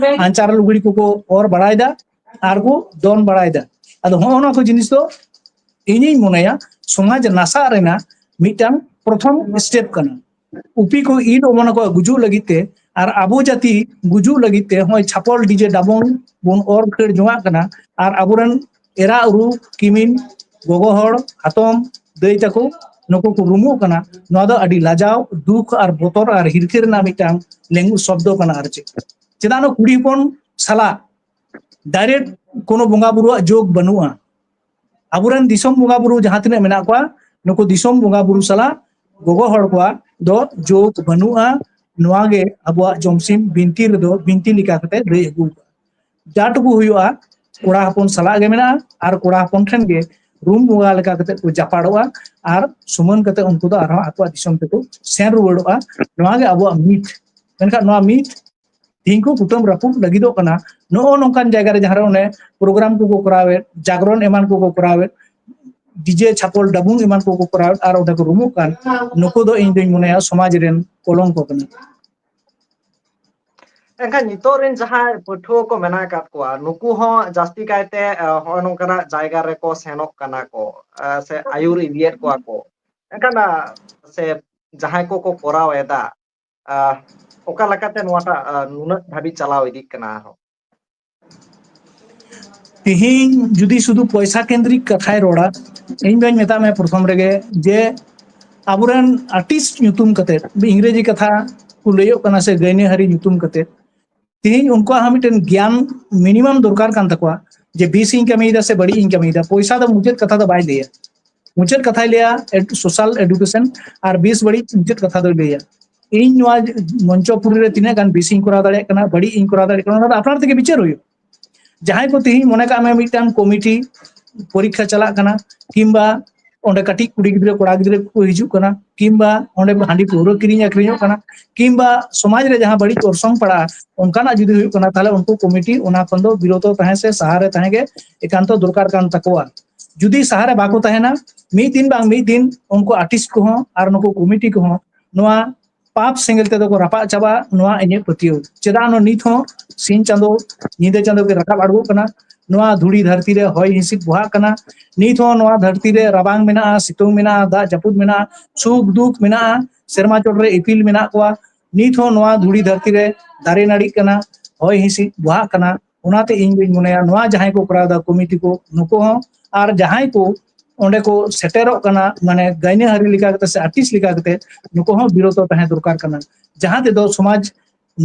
ᱟᱧᱪᱟᱨ ᱞᱩᱜᱽᱲᱤ ᱠᱚᱠᱚ ᱚᱨ ᱵᱟᱲᱟᱭᱮᱫᱟ, ᱟᱨ ᱠᱚ ᱫᱚᱱ ᱵᱟᱲᱟᱭᱮᱫᱟ᱾ ᱟᱫᱚ ᱦᱚᱸᱜᱼᱚ ᱱᱚᱣᱟ ᱠᱚ ᱡᱤᱱᱤᱥ ᱫᱚ ᱤᱧᱤᱧ ᱢᱚᱱᱮᱭᱟ ᱥᱚᱢᱟᱡᱽ ᱱᱟᱥᱟᱜ ᱨᱮᱱᱟᱜ ᱢᱤᱫᱴᱟᱝ ᱯᱨᱚᱛᱷᱚᱢ ᱥᱴᱮᱯ ᱠᱟᱱᱟ᱾ ᱩᱯᱤ ᱠᱚ ᱤᱫ ᱚᱢᱚᱱ ᱟᱠᱚᱣᱟ ᱜᱩᱡᱩᱜ ᱞᱟᱹᱜᱤᱫ ᱛᱮ, ᱟᱨ ᱟᱵᱚ ᱡᱟᱹᱛᱤ ᱜᱩᱡᱩᱜ ᱞᱟᱹᱜᱤᱫ ᱛᱮ ᱦᱚᱸᱜᱼᱚᱭ ᱪᱷᱟᱯᱚᱞ ᱰᱤᱡᱮ ᱰᱟᱵᱚᱝ ᱵᱚᱱ ᱚᱨ ᱠᱷᱟᱹᱲ ᱡᱚᱝᱟᱜ ᱠᱟᱱᱟ᱾ ᱟᱨ ᱟᱵᱚᱨᱮᱱ ᱮᱨᱟ ᱩᱨᱩ ᱠᱤᱢᱤᱱ ᱜᱚᱜᱚ ᱦᱚᱲ, ᱦᱟᱛᱚᱢ, ᱫᱟᱹᱭ ᱛᱟᱠᱚ ᱱᱩᱠᱩ ᱠᱚ ᱨᱩᱢᱩᱜ ᱠᱟᱱᱟ᱾ ᱱᱚᱣᱟ ᱫᱚ ᱟᱹᱰᱤ ᱞᱟᱡᱟᱣ, ᱫᱩᱠ ᱟᱨ ᱵᱚᱛᱚᱨ ᱟᱨ ᱦᱤᱨᱠᱟᱹ ᱨᱮᱱᱟᱜ ᱢᱤᱫᱴᱟᱝ ᱞᱮᱝᱜᱩ ᱥᱚᱵᱫᱚ ᱠᱟᱱᱟ᱾ ᱟᱨ ᱪᱮᱫ, ᱪᱮᱫᱟᱜ ᱱᱚᱣᱟ ᱠᱩᱲᱤ ᱦᱚᱯᱚᱱ ᱥᱟᱞᱟᱜ ᱰᱟᱭᱨᱮᱠᱴ ᱠᱳᱱᱳ ᱵᱚᱸᱜᱟ ᱵᱩᱨᱩᱣᱟᱜ ᱡᱳᱜᱽ ᱵᱟᱹᱱᱩᱜᱼᱟ᱾ ᱟᱵᱚᱨᱮᱱ ᱫᱤᱥᱚᱢ ᱵᱚᱸᱜᱟ ᱵᱩᱨᱩ ᱡᱟᱦᱟᱸ ᱛᱤᱱᱟᱹᱜ ᱢᱮᱱᱟᱜ ᱠᱚᱣᱟ, ᱱᱩᱠᱩ ᱫᱤᱥᱚᱢ ᱵᱚᱸᱜᱟ ᱵᱩᱨᱩ ᱥᱟᱞᱟᱜ ᱜᱚᱜᱚ ᱦᱚᱲ ᱠᱚᱣᱟᱜ ᱫᱚ ᱡᱳᱜᱽ ᱵᱟᱹᱱᱩᱜᱼᱟ᱾ ᱱᱚᱣᱟ ᱜᱮ ᱟᱵᱚᱣᱟᱜ ᱡᱚᱢᱥᱤᱢ ᱵᱤᱱᱛᱤ ᱨᱮᱫᱚ ᱵᱤᱱᱛᱤ ᱞᱮᱠᱟ ᱠᱟᱛᱮ ᱞᱟᱹᱭ ᱟᱹᱜᱩ ᱟᱠᱟᱫᱟ᱾ ᱡᱟ ᱴᱩᱠᱩ ᱦᱩᱭᱩᱜᱼᱟ, ᱠᱚᱲᱟ ᱦᱚᱯᱚᱱ ᱥᱟᱞᱟᱜ ᱜᱮ ᱢᱮᱱᱟᱜᱼᱟ ᱟᱨ ᱠᱚᱲᱟ ᱦᱚᱯᱚᱱ ᱴᱷᱮᱱ ᱜᱮ ᱨᱩᱢ ᱵᱚᱸᱜᱟ ᱞᱮᱠᱟ ᱠᱟᱛᱮ ᱠᱚ ᱡᱟᱯᱟᱲᱚᱜᱼᱟ ᱟᱨ ᱥᱩᱢᱟᱹᱱ ᱠᱟᱛᱮ ᱩᱱᱠᱩ ᱫᱚ ᱟᱨᱦᱚᱸ ᱟᱠᱚᱣᱟᱜ ᱫᱤᱥᱚᱢ ᱛᱮᱠᱚ ᱥᱮᱱ ᱨᱩᱣᱟᱹᱲᱚᱜᱼᱟ᱾ ᱱᱚᱣᱟ ᱜᱮ ᱟᱵᱚᱣᱟᱜ ᱢᱤᱛ᱾ ᱢᱮᱱᱠᱷᱟᱱ ᱱᱚᱣᱟ ᱢᱤᱛ ᱛᱤᱦᱤᱧ ᱠᱚ ᱠᱩᱴᱟᱹᱢ ᱨᱟᱹᱯᱩᱫ ᱞᱟᱹᱜᱤᱫᱚᱜ ᱠᱟᱱᱟ᱾ ᱱᱚᱜᱼᱚ ᱱᱚᱝᱠᱟᱱ ᱡᱟᱭᱜᱟ ᱨᱮ ᱡᱟᱦᱟᱸ ᱨᱮ ᱚᱱᱮ ᱯᱨᱳᱜᱨᱟᱢ ᱠᱚᱠᱚ ᱠᱚᱨᱟᱣᱮᱫ, ᱡᱟᱜᱽᱨᱚᱱ ᱮᱢᱟᱱ ᱠᱚᱠᱚ ᱠᱚᱨᱟᱣᱮᱫ, ᱰᱤᱡᱮ ᱪᱷᱟᱯᱚᱞ ᱰᱟᱵᱩᱝ ᱮᱢᱟᱱ ᱠᱚᱠᱚ ᱠᱚᱨᱟᱣᱮᱫ ᱟᱨ ᱚᱸᱰᱮ ᱠᱚ ᱨᱩᱢᱩᱜ ᱠᱟᱱ, ᱱᱩᱠᱩ ᱫᱚ ᱤᱧ ᱫᱩᱧ ᱢᱚᱱᱮᱭᱟ ᱥᱚᱢᱟᱡᱽ ᱨᱮᱱ ᱠᱚᱞᱚᱝᱠᱚ ᱠᱟᱱᱟ᱾ ᱮᱱᱠᱷᱟᱱ ᱱᱤᱛᱚᱜ ᱨᱮᱱ ᱡᱟᱦᱟᱸᱭ ᱯᱟᱹᱴᱷᱩᱣᱟᱹ ᱠᱚ ᱢᱮᱱᱟᱜ ᱟᱠᱟᱫ ᱠᱚᱣᱟ, ᱱᱩᱠᱩ ᱦᱚᱸ ᱡᱟᱹᱥᱛᱤ ᱠᱟᱭᱛᱮ ᱱᱚᱜᱼᱚ ᱱᱚᱝᱠᱟᱱᱟᱜ ᱡᱟᱭᱜᱟ ᱨᱮᱠᱚ ᱥᱮᱱᱚᱜ ᱠᱟᱱᱟ ᱠᱚ ᱥᱮ ᱟᱹᱭᱩᱨ ᱤᱫᱤᱭᱮᱫ ᱠᱚᱣᱟ ᱠᱚ᱾ ᱮᱱᱠᱷᱟᱱ ᱥᱮ ᱡᱟᱦᱟᱸᱭ ᱠᱚᱠᱚ ᱠᱚᱨᱟᱣ ᱮᱫᱟ, ᱚᱠᱟ ᱞᱮᱠᱟᱛᱮ ᱱᱚᱣᱟᱴᱟᱜ ᱱᱩᱱᱟᱹᱜ ᱫᱷᱟᱹᱵᱤᱡ ᱪᱟᱞᱟᱣ ᱤᱫᱤᱜ ᱠᱟᱱᱟ ᱟᱨᱦᱚᱸ? ᱛᱤᱦᱤᱧ ᱡᱩᱫᱤ ᱥᱩᱫᱷᱩ ᱯᱚᱭᱥᱟ ᱠᱮᱱᱫᱨᱤᱠ ᱠᱟᱛᱷᱟᱭ ᱨᱚᱲᱟ, ᱤᱧ ᱫᱚᱧ ᱢᱮᱛᱟᱜ ᱢᱮ ᱯᱨᱚᱛᱷᱚᱢ ᱨᱮᱜᱮ ᱡᱮ ᱟᱵᱚᱨᱮᱱ ᱟᱨᱴᱤᱥᱴ ᱧᱩᱛᱩᱢ ᱠᱟᱛᱮ, ᱤᱝᱨᱮᱡᱤ ᱠᱟᱛᱷᱟ ᱠᱚ ᱞᱟᱹᱭᱚᱜ ᱠᱟᱱᱟ ᱥᱮ ᱜᱟᱹᱭᱱᱟᱹᱦᱟᱹᱨᱤ ᱧᱩᱛᱩᱢ ᱠᱟᱛᱮ, ᱛᱤᱦᱤᱧ ᱩᱱᱠᱩᱣᱟᱜ ᱦᱚᱸ ᱢᱤᱫᱴᱮᱱ ᱜᱮᱭᱟᱱ ᱢᱤᱱᱤᱢᱟᱢ ᱫᱚᱨᱠᱟᱨ ᱠᱟᱱ ᱛᱟᱠᱚᱣᱟ ᱡᱮ ᱵᱮᱥ ᱤᱧ ᱠᱟᱹᱢᱤᱭᱮᱫᱟ ᱥᱮ ᱵᱟᱹᱲᱤᱡ ᱤᱧ ᱠᱟᱹᱢᱤᱭᱮᱫᱟ᱾ ᱯᱚᱭᱥᱟ ᱫᱚ ᱢᱩᱪᱟᱹᱫ ᱠᱟᱛᱷᱟ ᱫᱚ ᱵᱟᱭ ᱞᱟᱹᱭᱟ, ᱢᱩᱪᱟᱹᱫ ᱠᱟᱛᱷᱟᱭ ᱞᱟᱹᱭᱟ ᱥᱳᱥᱟᱞ ᱮᱰᱩᱠᱮᱥᱚᱱ, ᱟᱨ ᱵᱮᱥ ᱵᱟᱹᱲᱤᱡ ᱢᱩᱪᱟᱹᱫ ᱠᱟᱛᱷᱟ ᱫᱚᱭ ᱞᱟᱹᱭᱟ᱾ ᱤᱧ ᱱᱚᱣᱟ ᱢᱚᱧᱪᱚᱯᱩᱨᱤ ᱨᱮ ᱛᱤᱱᱟᱹᱜ ᱜᱟᱱ ᱵᱮᱥ ᱤᱧ ᱠᱚᱨᱟᱣ ᱫᱟᱲᱮᱭᱟᱜ ᱠᱟᱱᱟ, ᱵᱟᱹᱲᱤᱡ ᱤᱧ ᱠᱚᱨᱟᱣ ᱫᱟᱲᱮᱭᱟᱜ ᱠᱟᱱᱟ, ᱚᱱᱟ ᱫᱚ ᱟᱯᱱᱟᱨ ᱛᱮᱜᱮ ᱵᱤᱪᱟᱹᱨ ᱦᱩᱭᱩᱜ᱾ ᱡᱟᱦᱟᱸᱭ ᱠᱚ ᱛᱤᱦᱤᱧ ᱢᱚᱱᱮ ᱠᱟᱜ ᱢᱮ ᱢᱤᱫᱴᱟᱝ ᱠᱚᱢᱤᱴᱤ ᱯᱚᱨᱤᱠᱠᱷᱟ ᱪᱟᱞᱟᱜ ᱠᱟᱱᱟ, ᱠᱤᱝᱵᱟ ᱚᱸᱰᱮ ᱠᱟᱹᱴᱤᱡ ᱠᱩᱲᱤ ᱜᱤᱫᱽᱨᱟᱹ ᱠᱚᱲᱟ ᱜᱤᱫᱽᱨᱟᱹ ᱠᱚ ᱦᱤᱡᱩᱜ ᱠᱟᱱᱟ, ᱠᱤᱝᱵᱟ ᱚᱸᱰᱮ ᱦᱟᱺᱰᱤ ᱯᱟᱹᱣᱨᱟᱹ ᱠᱤᱨᱤᱧ ᱟᱹᱠᱷᱨᱤᱧᱚᱜ ᱠᱟᱱᱟ, ᱠᱤᱝᱵᱟ ᱥᱚᱢᱟᱡᱽ ᱨᱮ ᱡᱟᱦᱟᱸ ᱵᱟᱹᱲᱤᱡ ᱚᱨᱥᱚᱝ ᱯᱟᱲᱟᱜᱼᱟ ᱚᱱᱠᱟᱱᱟᱜ ᱡᱩᱫᱤ ᱦᱩᱭᱩᱜ ᱠᱟᱱᱟ, ᱛᱟᱦᱞᱮ ᱩᱱᱠᱩ ᱠᱚᱢᱤᱴᱤ ᱚᱱᱟ ᱠᱷᱚᱱ ᱫᱚ ᱵᱤᱨᱚᱛᱚ ᱛᱟᱦᱮᱸ ᱥᱮ ᱥᱟᱦᱟᱨᱮ ᱛᱟᱦᱮᱸ ᱜᱮ ᱮᱠᱟᱱᱛᱚ ᱫᱚᱨᱠᱟᱨ ᱠᱟᱱ ᱛᱟᱠᱚᱣᱟ᱾ ᱡᱩᱫᱤ ᱥᱟᱦᱟᱨᱮ ᱵᱟᱠᱚ ᱛᱟᱦᱮᱱᱟ, ᱢᱤᱫ ᱫᱤᱱ ᱵᱟᱝ ᱢᱤᱫ ᱫᱤᱱ ᱩᱱᱠᱩ ᱟᱨᱴᱤᱥᱴ ᱠᱚᱦᱚᱸ ᱟᱨ ᱱᱩᱠᱩ ᱠᱚᱢᱤᱴᱤ ᱠᱚᱦᱚᱸ ᱱᱚᱣᱟ ᱯᱟᱯ ᱥᱮᱸᱜᱮᱞ ᱛᱮᱫᱚ ᱠᱚ ᱨᱟᱯᱟᱜ ᱪᱟᱵᱟᱜᱼᱟ, ᱱᱚᱣᱟ ᱤᱧᱟᱹᱜ ᱯᱟᱹᱛᱭᱟᱹᱣ᱾ ᱪᱮᱫᱟᱜ ᱱᱚᱣᱟ ᱱᱤᱛ ᱦᱚᱸ ᱥᱤᱧ ᱪᱟᱸᱫᱚ ᱧᱤᱫᱟᱹ ᱪᱟᱸᱫᱚ ᱜᱮ ᱨᱟᱠᱟᱵ ᱟᱬᱜᱚᱜ ᱠᱟᱱᱟ, ᱱᱚᱣᱟ ᱫᱷᱩᱲᱤ ᱫᱷᱟᱹᱨᱛᱤ ᱨᱮ ᱦᱚᱭ ᱦᱤᱸᱥᱤᱫ ᱵᱚᱦᱟᱜ ᱠᱟᱱᱟ, ᱱᱤᱛ ᱦᱚᱸ ᱱᱚᱣᱟ ᱫᱷᱟᱹᱨᱛᱤ ᱨᱮ ᱨᱟᱵᱟᱝ ᱢᱮᱱᱟᱜᱼᱟ, ᱥᱤᱛᱩᱝ ᱢᱮᱱᱟᱜᱼᱟ, ᱫᱟᱜ ᱡᱟᱹᱯᱩᱫ ᱢᱮᱱᱟᱜᱼᱟ, ᱥᱩᱠ ᱫᱩᱠ ᱢᱮᱱᱟᱜᱼᱟ, ᱥᱮᱨᱢᱟ ᱪᱚᱴ ᱨᱮ ᱤᱯᱤᱞ ᱢᱮᱱᱟᱜ ᱠᱚᱣᱟ, ᱱᱤᱛ ᱦᱚᱸ ᱱᱚᱣᱟ ᱫᱷᱩᱲᱤ ᱫᱷᱟᱹᱨᱛᱤ ᱨᱮ ᱫᱟᱨᱮ ᱱᱟᱹᱲᱤᱜ ᱠᱟᱱᱟ, ᱦᱚᱭ ᱦᱤᱸᱥᱤᱫ ᱵᱚᱦᱟᱜ ᱠᱟᱱᱟ᱾ ᱚᱱᱟᱛᱮ ᱤᱧ ᱫᱩᱧ ᱢᱚᱱᱮᱭᱟ ᱱᱚᱣᱟ ᱡᱟᱦᱟᱸᱭ ᱠᱚ ᱠᱚᱨᱟᱣ ᱮᱫᱟ ᱠᱚᱢᱤᱴᱤ ᱠᱚ, ᱱᱩᱠᱩ ᱦᱚᱸ ᱟᱨ ᱡᱟᱦᱟᱸᱭ ᱠᱚ ᱚᱸᱰᱮ ᱠᱚ ᱥᱮᱴᱮᱨᱚᱜ ᱠᱟᱱᱟ, ᱢᱟᱱᱮ ᱜᱟᱭᱱᱟᱹᱦᱟᱹᱨᱤ ᱞᱮᱠᱟ ᱠᱟᱛᱮ ᱥᱮ ᱟᱨᱴᱤᱥᱴ ᱞᱮᱠᱟ ᱠᱟᱛᱮ, ᱱᱩᱠᱩ ᱦᱚᱸ ᱵᱤᱨᱚᱛᱚ ᱛᱟᱦᱮᱸ ᱫᱚᱨᱠᱟᱨ ᱠᱟᱱᱟ, ᱡᱟᱦᱟᱸ ᱛᱮᱫᱚ ᱥᱚᱢᱟᱡᱽ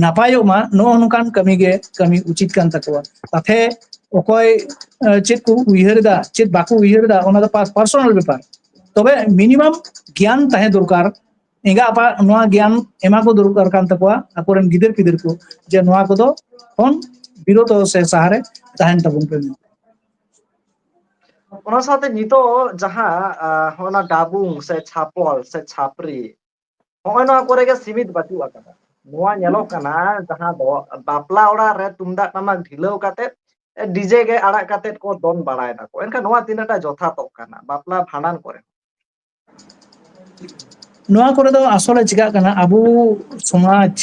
ᱱᱟᱯᱟᱭᱚᱜ ᱢᱟ, ᱱᱚᱜᱼᱚ ᱱᱚᱝᱠᱟᱱ ᱠᱟᱹᱢᱤ ᱜᱮ ᱠᱟᱹᱢᱤ ᱩᱪᱤᱛ ᱠᱟᱱ ᱛᱟᱠᱚᱣᱟ᱾ ᱛᱟᱛᱮ ᱚᱠᱚᱭ ᱪᱮᱫ ᱠᱚ ᱩᱭᱦᱟᱹᱨ ᱮᱫᱟ, ᱪᱮᱫ ᱵᱟᱠᱚ ᱩᱭᱦᱟᱹᱨ ᱮᱫᱟ, ᱚᱱᱟ ᱫᱚ ᱯᱟᱨᱥᱚᱱᱟᱞ ᱵᱮᱯᱟᱨ᱾ ᱛᱚᱵᱮ ᱢᱤᱱᱤᱢᱟᱢ ᱜᱮᱭᱟᱱ ᱛᱟᱦᱮᱸ ᱫᱚᱨᱠᱟᱨ᱾ ᱮᱸᱜᱟ ᱟᱯᱟ ᱱᱚᱣᱟ ᱜᱮᱭᱟᱱ ᱮᱢᱟ ᱠᱚ ᱫᱚᱨᱠᱟᱨ ᱠᱟᱱ ᱛᱟᱠᱚᱣᱟ ᱟᱠᱚᱨᱮᱱ ᱜᱤᱫᱟᱹᱨ ᱯᱤᱫᱟᱹᱨ ᱠᱚ, ᱡᱮ ᱱᱚᱣᱟ ᱠᱚᱫᱚ ᱠᱷᱚᱱ ᱵᱤᱨᱚᱛᱚ ᱥᱮ ᱥᱟᱦᱟᱨᱮ ᱛᱟᱦᱮᱱ ᱛᱟᱵᱚᱱ ᱯᱮ᱾ ᱚᱱᱟ ᱥᱟᱶᱛᱮ ᱱᱤᱛᱚᱜ ᱡᱟᱦᱟᱸ ᱚᱱᱟ ᱰᱟᱵᱩᱝ ᱥᱮ ᱪᱷᱟᱯᱚᱞ ᱥᱮ ᱪᱷᱟᱯᱨᱤ, ᱦᱚᱸᱜᱼᱚᱭ ᱱᱚᱣᱟ ᱠᱚᱨᱮ ᱜᱮ ᱥᱤᱢᱤᱛ ᱵᱟᱹᱪᱩᱜ ᱟᱠᱟᱫᱟ᱾ ᱱᱚᱣᱟ ᱧᱮᱞᱚᱜ ᱠᱟᱱᱟ ᱡᱟᱦᱟᱸ ᱫᱚ ᱵᱟᱯᱞᱟ ᱚᱲᱟᱜ ᱨᱮ ᱛᱩᱢᱫᱟᱜ ᱴᱟᱢᱟᱠ ᱰᱷᱤᱞᱟᱹᱣ ᱠᱟᱛᱮ, ᱰᱤᱡᱮ ᱜᱮ ᱟᱲᱟᱜ ᱠᱟᱛᱮ ᱠᱚ ᱫᱚᱱ ᱵᱟᱲᱟᱭ ᱫᱟᱠᱚ᱾ ᱮᱱᱠᱷᱟᱱ ᱱᱚᱣᱟ ᱛᱤᱱᱟᱹᱜ ᱴᱟ ᱡᱚᱛᱷᱟᱛᱚᱜ ᱠᱟᱱᱟ ᱵᱟᱯᱞᱟ ᱵᱷᱟᱸᱰᱟᱱ ᱠᱚᱨᱮ? ᱱᱚᱣᱟ ᱠᱚᱨᱮ ᱫᱚ ᱟᱥᱚᱞᱮ ᱪᱤᱠᱟᱹᱜ ᱠᱟᱱᱟ, ᱟᱵᱚ ᱥᱚᱢᱟᱡᱽ